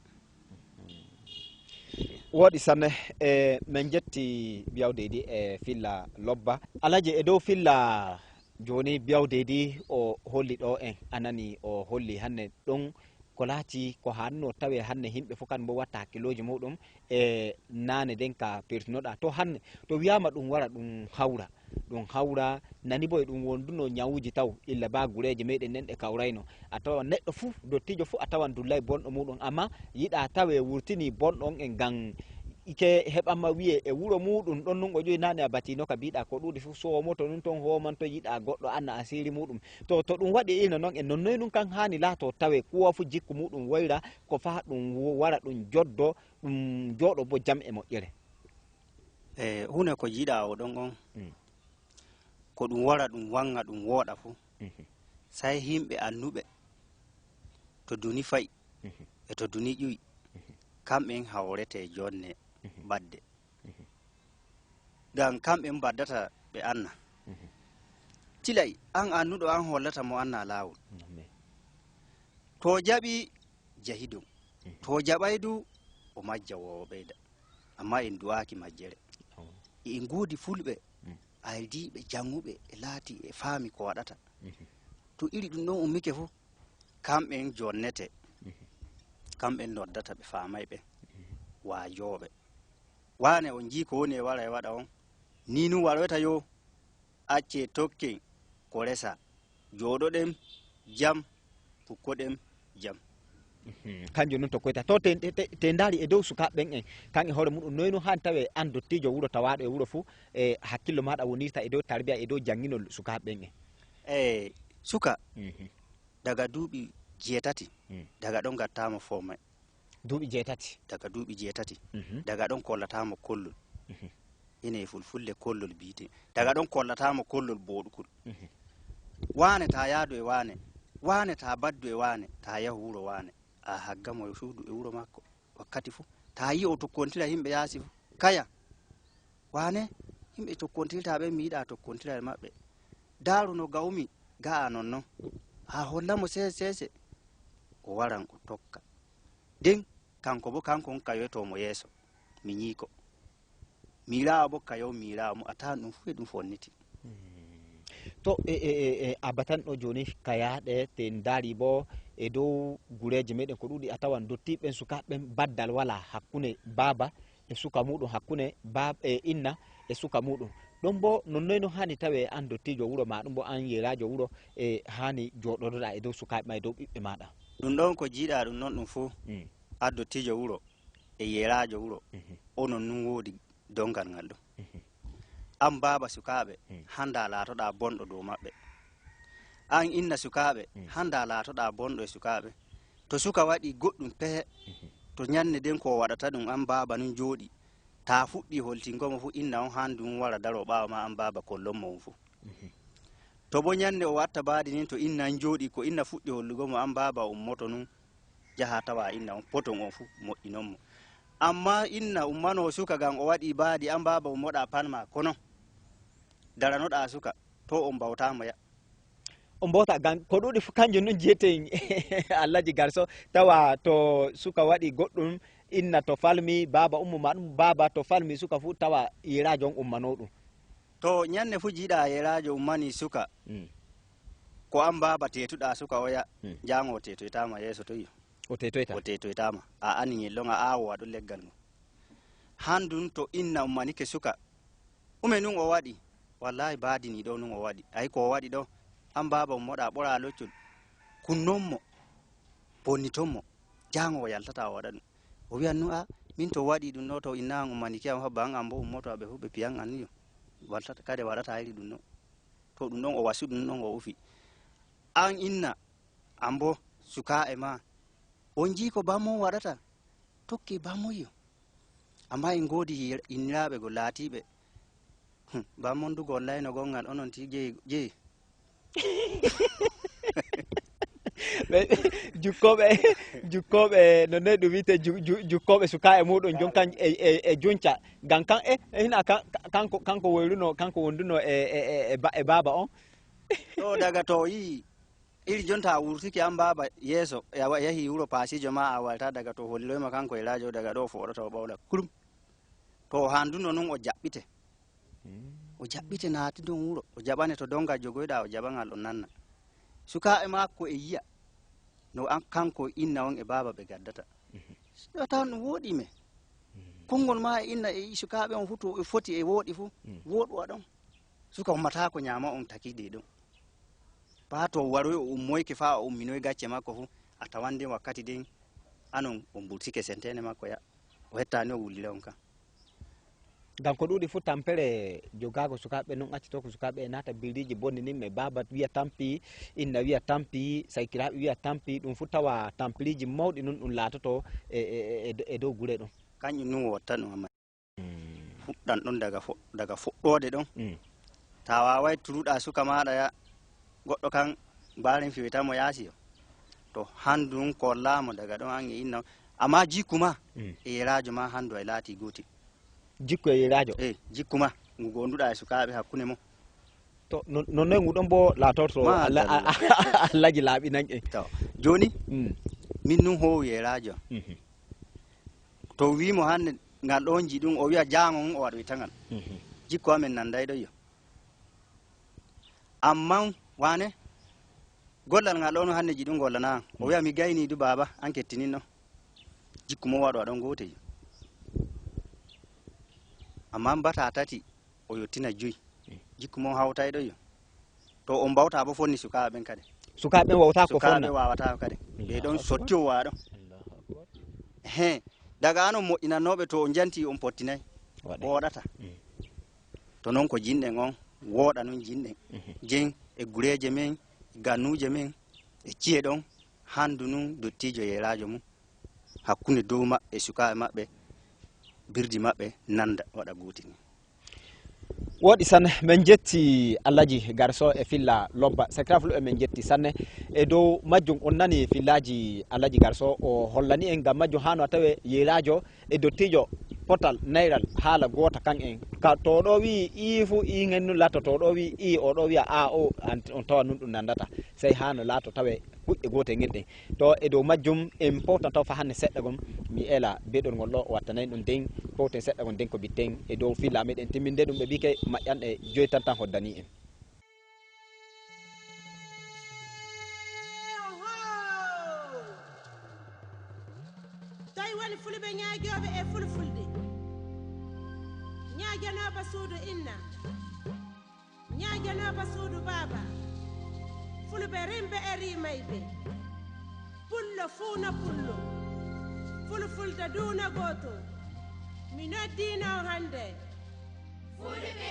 Wooɗi sanne, e men jetti biyawdeydi e filla lobba. Alaji e dow filla jooni biyawdeydi o holli ɗo en, a nani o holli hannde ɗon ko laati ko hanno tawe hannde yimɓe fof kan mbo watta hakkillooji muɗum e naane nden ka pertinoɗa. To hannde, to wiyaama ɗum wara ɗum hawra, ɗum hawra, nani bo e ɗum wonduno ñawuuji taw, illa ba gureeje meɗen nden ɗe kawrayno. A tawan neɗɗo fuu, dottiijo fuu, a tawan dullay bonɗo muɗum, amma yiɗa tawe wurtini bonɗo on e ngam ike heɓanma wiye e wuro muɗum ɗon nun o ƴoynaani a batino ka biɗa ko ɗuuɗi fuu soomoto nun ton hoomanto yiɗa goɗɗo anna asiiri muɗum. To, to ɗum waɗi ino non e non noy nun kan haani laato tawe kuwa fuu jikku muɗum woyra ko faa ɗum wo-, wara ɗum joddo, ɗum jooɗo bo jam e moƴƴere. E huune ko jiɗa o ɗon on, Mm. ko ɗum wara ɗum wanga ɗum wooɗa fuu. Mhm. Sai himɓe annuɓe to duni fa'i Mhm. e to duni ƴuwi, Mhm. kamɓen hawrete jonne Mhm. badde. Mhm. Ngam kamɓen baddata ɓe anna. Mhm. Tilay an annuɗo an hollata mo anna laawol. Amen. To jaɓi jahidon. Mhm. To jaɓay du o majja wo o ɓeyda. Amma en du'aaki majjere. Amen. En ngoodi fulɓe, Mm. aydiiɓe, janŋuɓe, e laati e faami ko waɗata. Mhm. To iri ɗum ɗon ummike fu, kamɓen jonnete. Mhm. Kamɓen noddata ɓe faamay ɓen. Mhm. Waajooɓe. Waane on jii ko woni e wara e waɗa on. Ni nun waroyta yo accee tokken ko resa. Jooɗoɗen jam, pukkoɗen jam. Mhm. Kanjum nun tokkoyta. To te, te, te, te ndaari e dow sukaaɓe ɓen en, kan e hoore muɗum, noy nun haani tawe an dottiijo wuro tawaaɗo e wuro fu, e hakkillo maaɗa wonirta e dow tarbiya, e dow jannginol sukaaɓe ɓen en? E suka, Mhm. daga duuɓi jeetati, Mm. daga ɗon gattaama foomay. Duuɓi jeetati. Daga duuɓi jeetati. Mhm. Daga ɗon kollataamo kollol. Mhm. Ine e fulfulde kollol biite. Daga ɗon kollataamo kollol booɗukol. Mhm. Waane taa yaadu e waane. Waane taa baddu e waane. Taa yahu wuro waane. A haggamo e suudu e wuro makko. Wakkati fu. Taa yi'o tokkontira yimɓe yaasi fu. Kaya. Waane, yimɓe tokkontirta ɓen mi yiɗa tokkontira e maɓɓe. Daaru no gawmi ga'a non non. A hollamo seese seese. O waran o tokka. Den, kanko bo, kanko on kayoyto mo yeeso. Mi nyiiko. Miiraawo bo kayo miiraawo mo, a tawan ɗum fuu e ɗum fonniti. To, e, e, e, e, a batanɗo jooni kayaaɗe, te en ndaari bo e dow gureeje meɗen ko ɗuuɗi, a tawan dottiiɓe ɓen, sukaaɓe ɓen, baddal walaa hakkunde baaba e suka muuɗum, hakkunde baab-, e inna e suka muuɗum. Ɗum bo non noy no haani tawe an dottiijo wuro, ma ɗum bo an yeeraajo wuro, e haani jooɗotoɗaa e dow sukaaɓe ma, e dow ɓiɓɓe maaɗa? Ɗum ɗon ko jiiɗaa ɗum non ɗum fuu, Mm. an dottiijo wuro e yeeraajo wuro, Mhm. onon nun woodi dongal ngal ɗum. Mhm. An baaba sukaaɓe, Mm. hannda laatoɗaa bonɗo dow maɓɓe. An inna sukaaɓe, Mm. hannda laatoɗaa bonɗo e sukaaɓe. To suka waɗi goɗɗum pehe, Mhm. to nyanne den ko o waɗata ɗum, an baaba nun jooɗi. Taa fuɗɗii holtingo mo fu, inna on handu on wara daroo ɓaawo maa, an baaba kollon mo on fu. To bo nyande o watta baadi nin, to inna an jooɗii, ko inna fuɗɗi hollugo mo, an baaba ummoto nun, jaha tawa inna on poton on fu, moƴƴinon mo. Amma inna ummanoo suka gam o waɗii baadi, an baaba ummoɗaa pan maa kono. Daranoɗaa suka, to on bawtaa mo ya. On bawta gam ko ɗuuɗi fu kanjum nun jiyeten. Allaji Garso, tawa to suka waɗi goɗɗum, inna to falmi, baaba ummo ma ɗum, baaba to falmi suka fu, tawa yeeraajo on ummanoo ɗum. To nyanne fu jiiɗaa yeeraajo ummanii suka, Mm. ko an baaba teetuɗaa suka oya, Mm. jaango o teetoytaama yeeso toyo. O teetoyta? O teetoytaama. A ani ngel ɗon a aawo waɗo leggal ngo. Handun to inna ummanike suka, ume nun o waɗi? Wallahi baadi ni ɗo nun o waɗi. Ayi ko o waɗi ɗo? An baaba ummoɗaa ɓoraa loccol. Kunnon mo. Bonniton mo. Jaango o yaltata o waɗa ɗum. O wi'an nun, "A, min to waɗi ɗum ɗo, to inna an ummanike am fa, ban an bo ummoto aɓe fu ɓe piyan an yo. Waltata kade waɗata iri ɗum ɗo." To ɗum ɗon o wasu ɗum ɗon o ufi. An inna, an bo sukaaɓe ma, on jii ko bammon waɗata? Tokki bammon yo. Amma en goodi yir-, inniraaɓe go laatiiɓe. Hmm, bammon dugo on layno gongal onon ti jeyi, jeyi. Ɓe, jukkooɓe, jukkooɓe, no ne ɗum wi'ete, ju-, ju-, jukkooɓe sukaaɓe muuɗum, jon kan e, e, e junca. Ngam kan, e, e hina kan, kanko, kanko woyruno, kanko wonduno e, e, e, e ba-, e baaba on. Ɗo daga to o yi'i, iri jonta a wurtike an baaba yeeso, e a wa-, yahi wuro paasiijo ma, a walta daga to holliroy ma kanko e laajo daga ɗo o fooɗata o ɓawla kurum. To o handuno nun o jaɓɓite. O jaɓɓite naati don wuro, o jaɓane to dongal jogoyɗaa, o jaɓa ngal o nanna. Sukaaɓe maako e yi'a no an kanko inna on e baaba ɓe gaddata. Ɗo tawan ɗum wooɗi me. Konngol ma e inna e sukaaɓe on fu to e foti e wooɗi fu, wooɗu a ɗon. Suka ummataako nyaama on taki de ɗon. Faa to waroy o ummoyke faa o umminoy gacce makko fu, a tawan den wakkati den anon o mburtike senteene makko ya. O hettaani o wullira on kan. Ngam ko ɗuuɗi fu tampere jogaago sukaaɓe non accitoo ko sukaaɓe e naata birriiji bonni nin me baaba wi'a tampi, inna wi'a tampi, saykiraaɓe wi'a tampi, ɗum fu tawa tampiriiji mawɗi nun ɗum laatoto e, e, e, e dow gure ɗum. Kanƴum nun o watta ɗum amma. Fuɗɗan ɗon daga fo-, daga fuɗɗoode ɗon. Mm. Taa waaway turuɗaa suka maaɗa ya, goɗɗo kan mbaaren fiwita mo yaasi yo. To handu ɗum kollaa mo daga ɗon an e inna. Amma jikku ma Mm. e yeraajo ma handu ay laati gooti. Jikku e yeraajo? Eh, jikku ma ngu gonduɗaa e sukaaɓe hakkunde mo. To, non, non noy nguɗon bo laatorto Ma Alla-, dalla. a-, a-, Allaji laaɓinan en. To, jooni, Mm. min nun hoowi yeraajo. Mhm. To wiimo hannde ngal ɗon ji ɗum, o wi'a jaango ngun o waɗoyta ngal. Mhm. Jikku amen nandayɗo yo. Amman wane, gollal ngal ɗon hannde ji ɗum gollana. O wi'a mi gayni du baaba, an kettininno. Jikku mo waɗo aɗon goote yo. Amman bata tati, o yottina joyi. Jikku mon hawtayɗo yo. To on mbawta bo fonni sukaaɓe ɓen kadi. Sukaaɓe ɓen wawta ko Sukaaɓe fonna? Wawata kadi. Ɓe ɗon sotti o waɗo. He, daga an on moƴƴinannooɓe to on janti on pottinay. Waɗay. Wooɗata. Mm. To non ko jinɗen on, wooɗa nun jinɗen. Mhm. Jen e gureeje men, gannuuje men, e ci'e ɗon, handu nun dottiijo yeelaajo mum. Hakkunde dow maɓɓe e sukaaɓe maɓɓe, birdi maɓɓe nanda waɗa gootini. Wooɗi sanne, men jetti Alhaji Garso e filla lobba. Sakiraaɓe fulɓe, men jetti sanne. E dow majjum, on nani fillaaji Alhaji Garso, o hollani en ngam majjum haano a tawe yeelaajo e dottiijo potal nayral haala goota kan en. Ka to ɗo wi'i ii fu ii ngennu lato, to ɗo wi'i ii, o ɗo wi'a a o, an, on tawa nun ɗum nandata. Sey haano laato tawe kuƴƴe goote ngel ɗen. To e dow majjum, en powtan taw fa hannde seɗɗa gom, mi eela beɗol ngol ɗo, o wattanay ɗum den, powten seɗɗa gom den ko bitten e dow filla meɗen timminde ɗum ɓe bike maƴƴanɗe joyi tan tan hoddani en. Tawi woni fulɓe ñaagooɓe e fulfulde, ñaaganooɓe suudu inna. Ñaajanooɓe suudu baaba, fulɓe rimɓe e rimayɓe, pullo fuu no pullo, fulfulde duu no gooto, mi noddiino on hannde. Fulɓe!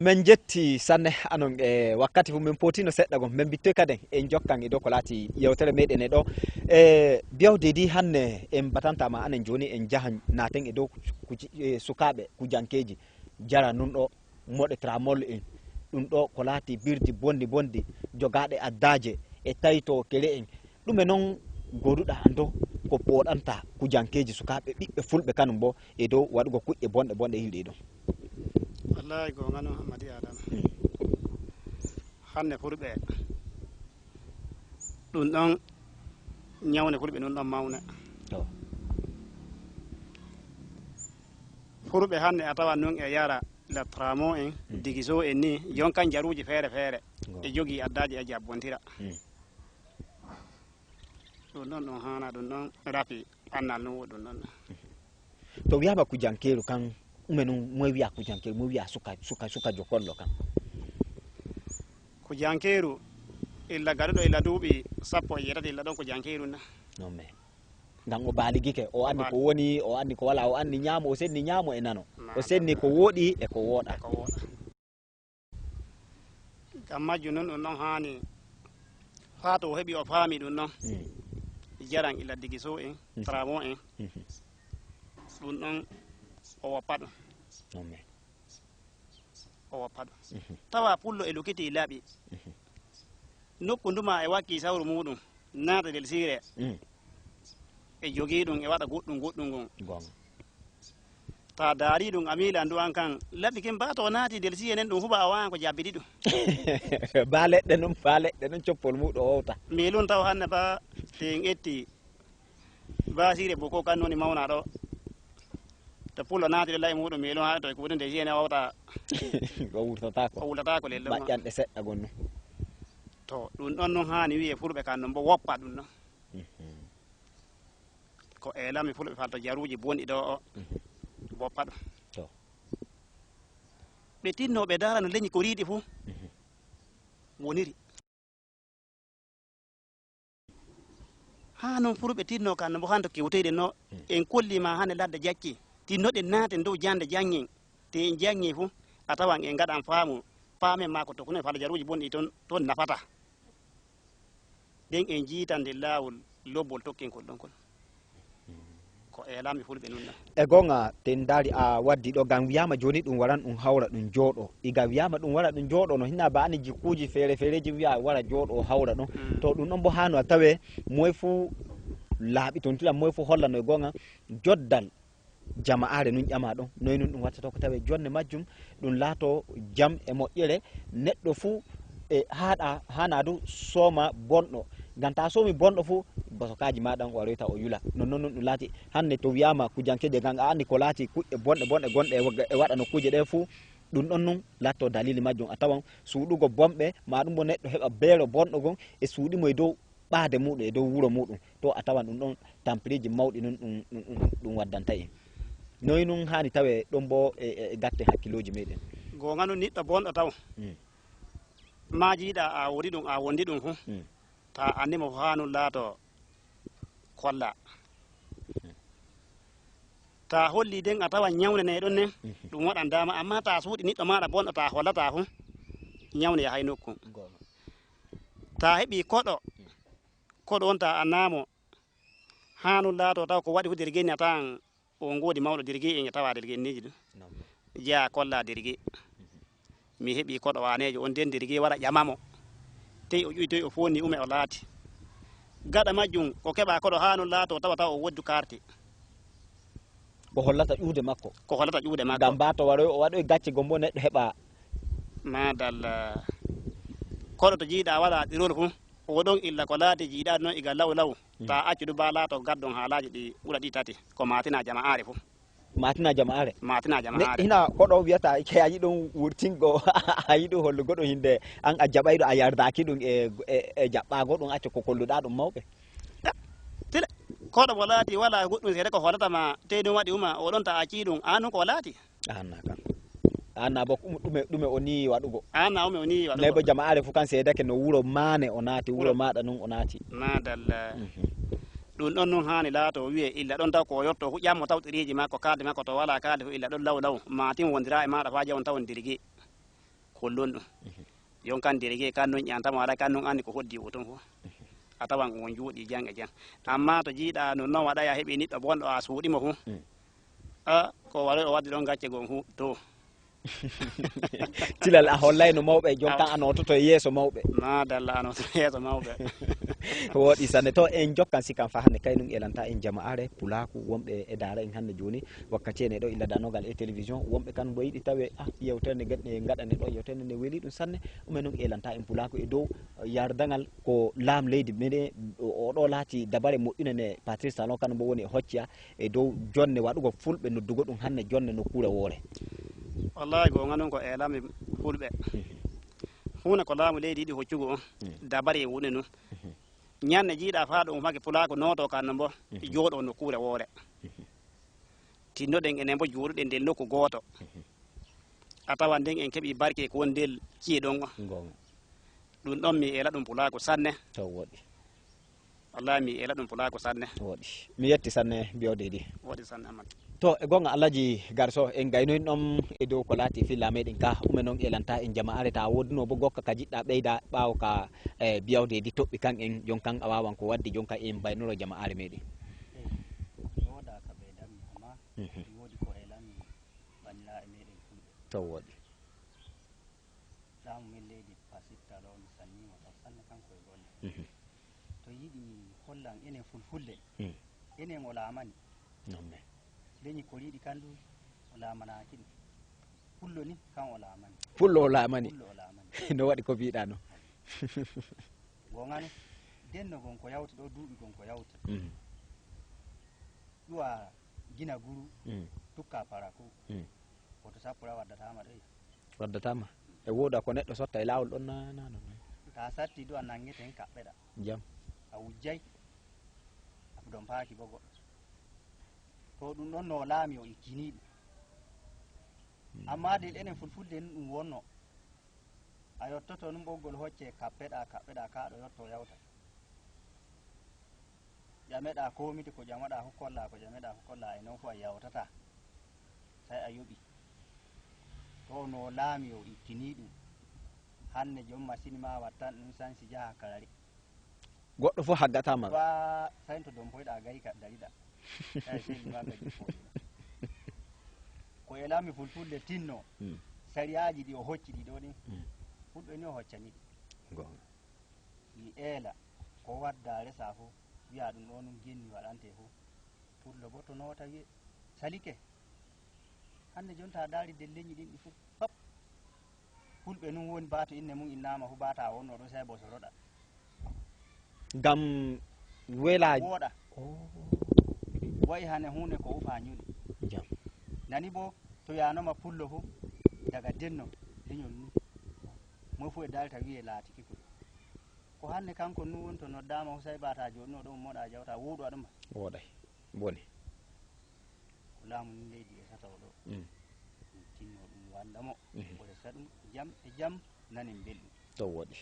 Min njetti sanne anon e wakkati fu min potino seɗɗa gon min bittoy kaden en jokkan e dow ko laati yewtere meɗen e ɗo e biyawde di hanne en batantama anen joni en jahan naten e dow kuji- e sukaaɓe kujankeji jara nun ɗo moɗe tramol en ɗum ɗo ko laati birdi bondi bondi jogaɗe addaje e tayto kele en ɗume non goduɗa ando ko poɗanta kujankeji sukaaɓe ɓiɓɓe fulɓe kanum bo e dow waɗugo kuƴƴe bonɗe bonɗe hilɗi ɗum. Wallahi gonga non hammadi adama hande fulɓe ɗum ɗon ñawne fulɓe ɗum ɗon mawne. To. Fulɓe hande a tawa nun e yara latramo en digiso en ni yonkan jaruji feere feere e jogi addaji e jabbontira. Ɗum ɗon ɗum haana ɗum ɗon rafi annal no woɗɗum ɗon. To wiyama kujankeeru kan ɗume nun moye wiya kujankeeru moye wiya suka suka suka jokollo kan. Kujankeeru illa gaɗuɗo illa duuɓi sappo e jeetati illa ɗon kujankeeru na. Non mais ngam o baaligike o anndi ko woni o anndi ko wala o anndi ñaamo o senni ñaamo e nano o senni ko wooɗi e ko wooɗa. Ko wooɗa. Gam majjum nun ɗum ɗon haani faa to o heɓi o faami ɗum ɗon jaran ila digiso en tramo en ɗum ɗon o woppa ɗum o woppa ɗum tawa pullo e lukiti laaɓi nokku nduma e wakki sawru muɗum naata nder siire e jogii ɗum e waɗa goɗɗum goɗɗum ngon ta daari ɗum a miilan du an kan laɓi kin ba to naati nder siye nen ɗum huɓa a wawan ko jabbiti ɗum ba leɗɗe nun ba leɗɗe nun coppol muɗum o wowta miilun taw hande ba te en ƴetti ba siire boko kan woni mawna ɗo to pullo naati ɗo layi muɗum miilun ha to ko woni nde siye ne wowta o wurtatako o wurtatako lello maƴƴanɗe seɗɗa gonno to ɗum ɗon nun hani wiye fulɓe kan non bo woppa ɗum ɗon ko elami fulɓe falto jaruji bonɗi ɗo o boppa ɗum ɓe tinno ɓe dara no leñi ko riiɗi fuu woniri Haa noon fulɓe tinnoo kan no mbo hannde kewteyde no en kolliima hannde ladde jacci, tinnoɗen naaten dow jannde janngen. Te en janngii fu, a tawan en ngaɗan faamu, paamen maa ko tokkuno e falajaruuji bonɗi toon, toon nafata. Ɗen en jiitan nder laawol lobbol tokken kol ɗon kol. Ko eelami fulɓe nun ɗon. E goonga, te en ndaari a waddi ɗo, ngam wiyaama jooni ɗum waran ɗum hawra ɗum jooɗo. Iga wiyaama ɗum wara ɗum jooɗo no hinna ba ani jikkuuji feere feereeji wiya wara jooɗo hawra ɗum. Mm. To ɗum ɗon bo haano a tawe moy fuu laaɓi toon tila moy fuu holla no e goonga joddal jama'aare nun ƴama ɗon. Noy nun ɗum watta to ko tawe jonne majjum ɗum laato jam e moƴƴere. Neɗɗo fuu e haaɗa haana du sooma bonɗo. Ngam ta soomi bonɗo fuu, bosokaaji ma ɗan waroyta o yula. Non non nun ɗum laati. Hannde to wiyaama kujankeje ngam a anndi ko laati kuƴƴe bonɗe bonɗe gonɗe e wagga-, e waɗa nokkuuje ɗe fuu, ɗum ɗon nun laatto dalili majjum. A tawan suuɗugo bonɓe, ma ɗum bo neɗɗo heɓa beero bonɗo gon e suuɗi mo e dow ɓaade muuɗum e dow wuro muuɗum. To a tawan ɗum ɗon tampiriiji mawɗi nun ɗum, ɗum, ɗum, ɗum waddanta en. Noy nun haani tawe ɗon bo e, e, e gatte hakkilooji meɗen. Goonga nun niɗɗo bonɗo taw. Mm. Maa jiiɗa a woni ɗum, a wondi ɗum fu. Mm. Ta anndi mo fu haa nun laato kolla. Mm. Ta holli den a tawan nyawnde ne ɗon ne, mhm, ɗum waɗan daama, amma ta suuɗi niɗɗo maaɗa bonɗo ta hollata fu, nyawnde yahay nokku. Goonga. Ta heɓi koɗo, mm, koɗo on ta annamo, haa nun laato taw ko waɗi fu dergeni a tawan on ngoodi mawɗo derge en e tawa derge enniiji ɗum. Noon. Jeyaa kolla derge. Mhm. Mi heɓi koɗo waaneejo on nden derge wara ƴama mo. Tey o ƴuwi toy o foonni ume o laati. Gaɗa majjum ko keɓa koɗo haa non laato tawa tawa o woddu karte. Ko hollata ƴuude makko. Ko hollata ƴuude makko. Ngam baa to waroy o waɗoy gacce gombo neɗɗo heɓa. Madalla. Koɗo to jiiɗa wala ɗirol fu. O ɗon illa ko laati jiiɗaade noon iga law law. Mm. Ta accu du baa laato gaddon haalaaji ɗi ɓura ɗi tati. Ko maatina jama'aare fu. Maatina jama'aare. Maatina jama'aare. Hina koɗo wiyata ke a yiɗon wurtingo a yiɗo hollugo ɗo hinde an a jaɓayɗo a yardaki ɗum e, e, e jaɓɓago ɗum acca ko kolluɗa ɗum mawɓe. Tile koɗo mo laati wala goɗɗum seede ko hollata ma tey ɗum waɗi uma o ɗon ta acci ɗum an ɗum ko laati. Anna kan. Anna bo ɗume ɗume o ni waɗugo. Anna ume o ni waɗugo. Nebo jama'aare fu kan seedake no wuro maane o naati wuro maɗa nun o naati. Madalla. Mhm. Ɗum ɗon nun haani laato wi'e illa ɗon taw ko o yotto fu ƴammo taw ɗereeji makko kaalde makko to walaa kaalde fu illa ɗon law law maatin wondira e maaɗa faa jawon tawon dirgi. Kollon ɗum. Mhm. Yon kan dirgi kan nun ƴantamo alaa kan nun anndi ko hoddi o tun fu. Mhm. A tawan on juuɗi jang e jang. Amma to jiiɗa nun non waɗa ya heɓi niɗɗo bonɗo a suuɗi mo fu. Mm. A ko waroy o waddi ɗon gacce gon fu to. Tilal a hollayno mawɓe jonkan a noototo e yeeso mawɓe. Madalla a noototo e yeeso mawɓe. Wooɗi sanne to en jokkan sikan fa hannde kay nun elanta en jama'aare pulaaku wonɓe e daara en hannde jooni wakkati ene ɗo illa danogal e télévision wonɓe kan mbo yiɗi tawe ah yewtere nde gaɗ- nde gaɗane ɗo yewtere nde weli ɗum sanne. Ɗume nun elanta en pulaaku e dow yardangal ko laam leydi meɗen o ɗo laati dabare moƴƴune nde Patrice Talon kan mbo woni e hocciya e dow jonne waɗugo fulɓe noddugo ɗum hannde jonne nokkuure woore. Wallahi goonga noon ko eelami fulɓe. Huune ko laamu leydi yiɗi hoccugo on dabari e wuune noon. Ñande jiiɗa faa ɗum umake pulaaku nooto kan no mbo jooɗo nokkuure woore. Tinnoɗen enen mbo jooɗuɗen nder nokku gooto. A tawan nden en keɓi barke ko woni nder ciye ɗon on. Goonga. Ɗum ɗon mi eela ɗum pulaaku sanne. Taw woɗi. Wallahi mi eela ɗum pulaaku sanne. Woɗi. Mi yetti sanne mbiyo dedi. Woɗi sanne Amadou. To e goonga Alhaji Garso en gaynoyin ɗon e dow ko laati filla meɗen ka ume noon elanta en jama'are ta wooduno bo gokka ka jiɗɗa ɓeyda ɓaawo ka e biyaw dedi toɓɓi kan en jon kan a wawan ko waddi jon kan en mbaynoro jama'are meɗen. Eyi, mi wooda ka ɓeydanmi amma mi woodi ko elanmi banniraaɓe meɗen fulɓe. Taw woɗi. Laamu men leydi Patrice Talon mi salmima taw sanne kanko e golle. Mhm. To yiɗi mi hollan enen fulfulde enen o laamani. Noon ne. Leñi ko yiɗi kan du o laamanaaki ɗum. Pullo ni kan o laamani. Pullo o laamani. Pullo o laamani. No waɗi ko mbiɗa no. Goonga no denno gon ko yawti ɗo duuɓi gon ko yawti. Mhm. Ɗuwa gina guru tukka paraku. Woto sappura waddataama ɗoya. Waddataama e wooda ko neɗɗo sotta e laawol ɗon na na non. Ta satti du a nangeten kaɓɓeɗa. Jam. A wujjay. A ɗon paaki bo goɗɗo. To ɗum ɗon no laami o ikkiniiɗi. Amma de enen fulfulde ni ɗum wonno. A yottoto nun ɓoggol hocce kaɓɓeɗa kaɓɓeɗa kaaɗo yotto yawta. Ƴameɗaa komite ko ƴamaɗaa fof kollaa, ko ƴameɗaa fof kollaa, e noon fof a yawtataa. Tawi a yoɓii. To no laami o ittinii ɗum. Hannde joom machine ma wattan ɗum sansi jaha karari. Goɗɗo fof haggataama. Ba sañ to dompoyɗaa gay ka dariɗaa. Tawi sehil ma gadi fof. Ko e laami fulfulde tinno. Sariyaaji ɗi o hocci ɗi ɗo ɗin. Fulɓe ni o hoccani ɗi. Ɗi eela ko wadda resa fof. Wiya ɗum ɗo ɗum genni waɗante fof. Pullo bo to noota wiye salike. Hannde jonta daari de leñi ɗin ɗi fof pap. Fulɓe nun woni baato inne mum innaama fof baata wonno ɗum sai bosoroɗa. Ngam welaaji. Wooɗa. Wayi hane huunde ko ufa ñuli. Jam. Nani bo to yanoma pullo fof daga denno leñol mum. Mo fof e dalta wiye laatiki koy. Ko hannde kanko nun woni to noddaama fof sai baata joɗino ɗo moɗa jawta wuuɗo aɗuma. Wooɗay. Boni. Ko laamu ni leydi e sata o ɗo. Ɗum tinno ɗum walla mo. O resa ɗum jam e jam nanen belɗum. To wooɗi.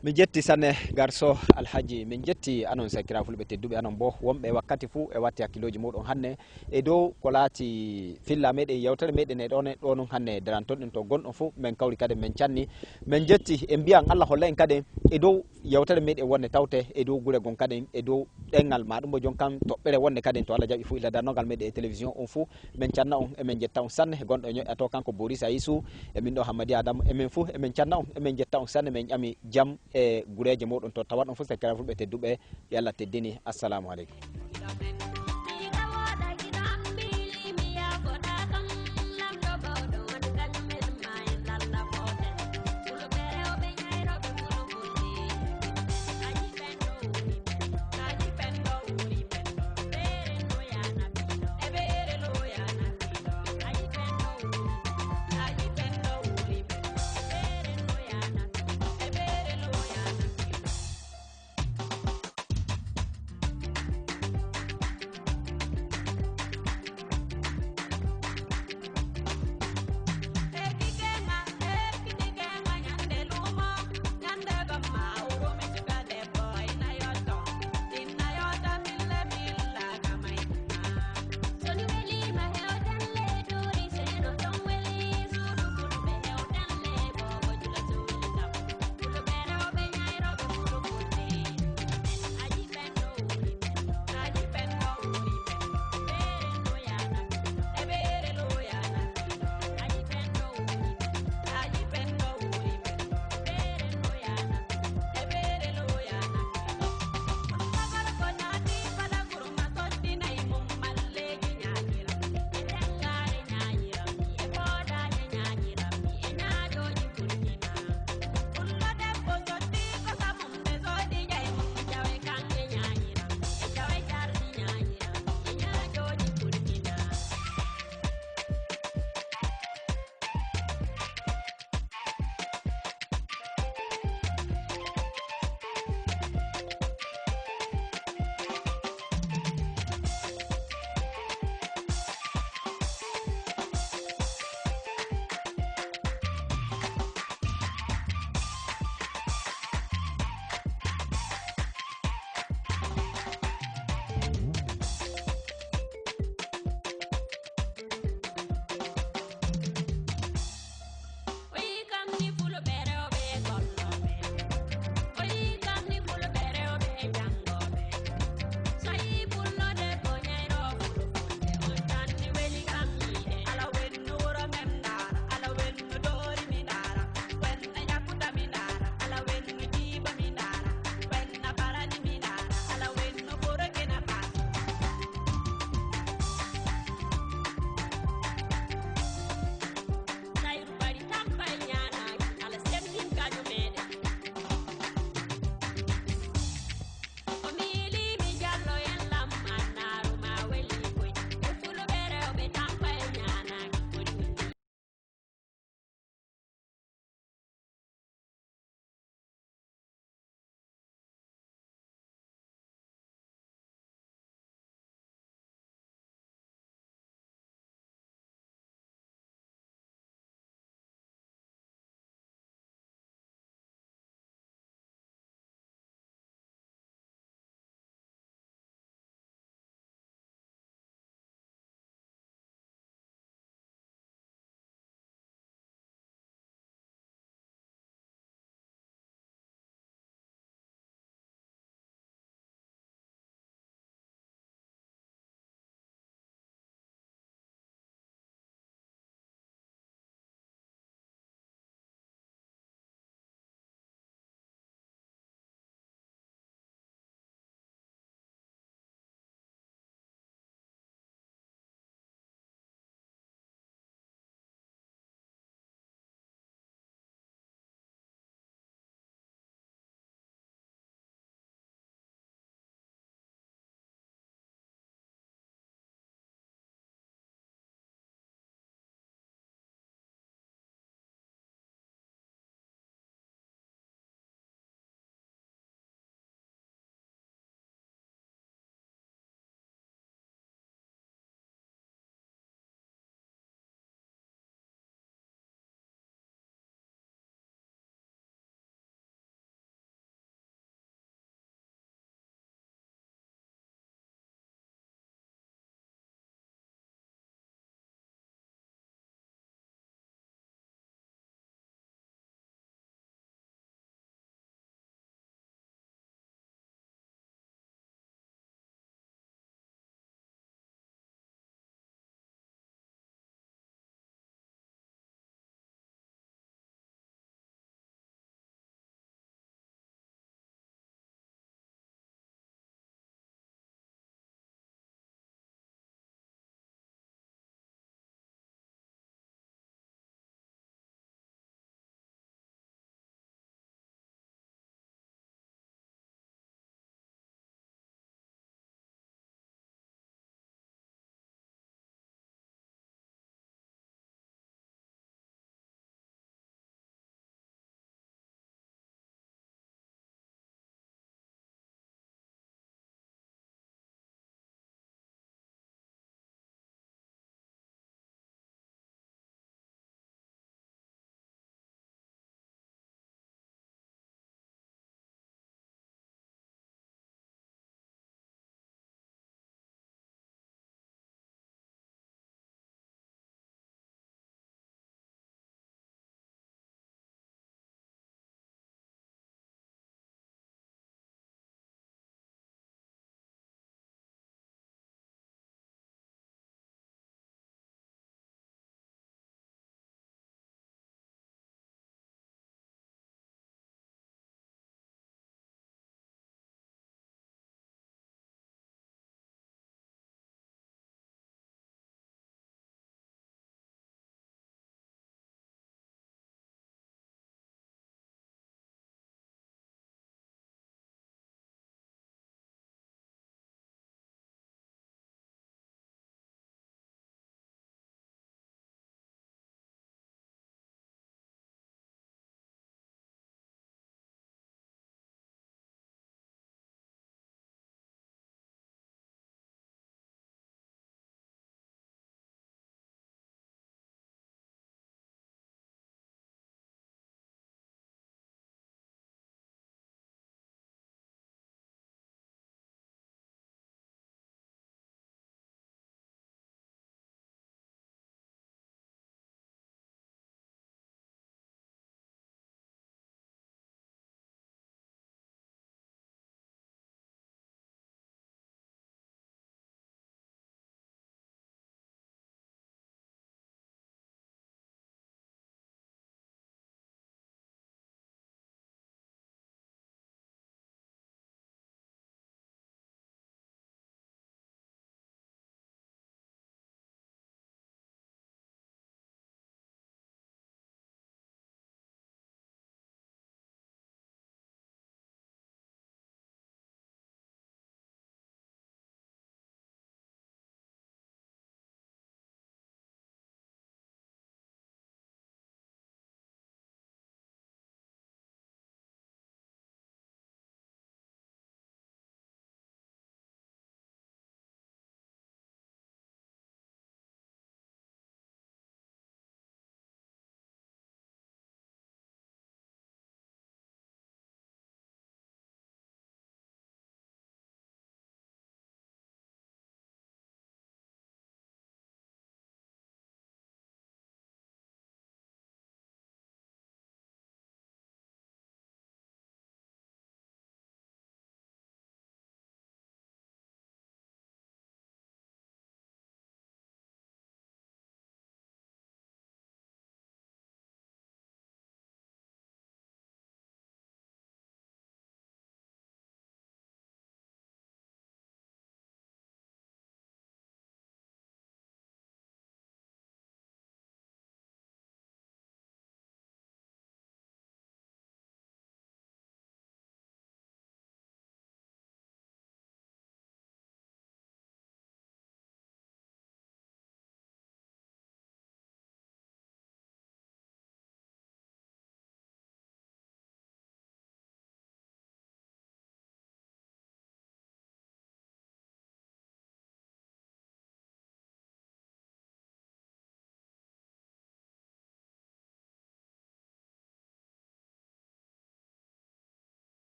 Min jetti sanne garso alhaji, min jetti anon sakira fulɓe tedduɓe anon bo wonɓe wakkati fuu e watti hakkilooji muɗum hannde e dow ko laati filla meɗen yewtere meɗen e ɗon e ɗo nun hannde daranton ɗum to gonɗon fuu min kawri kadi min canni min jetti e mbiyan Allah holla en kadi e dow yewtere meɗen wonde tawte e dow gure gon kadi e dow ɗengal ma ɗum bo jon kan toɓɓere wonde kadi to Allah jaɓi fuu illa darnogal meɗen e télévision on fuu. Min canna on emin jetta on sanne gonɗo e ñoƴƴa to kanko Boris Ayisu e min ɗo Hammadi Adamu emin fuu emin canna on emin jetta on sanne min ƴami jam e gureeje muɗum to tawat on fuu sekkere fulɓe tedduɓe yo Allah teddini assalamu aleykum.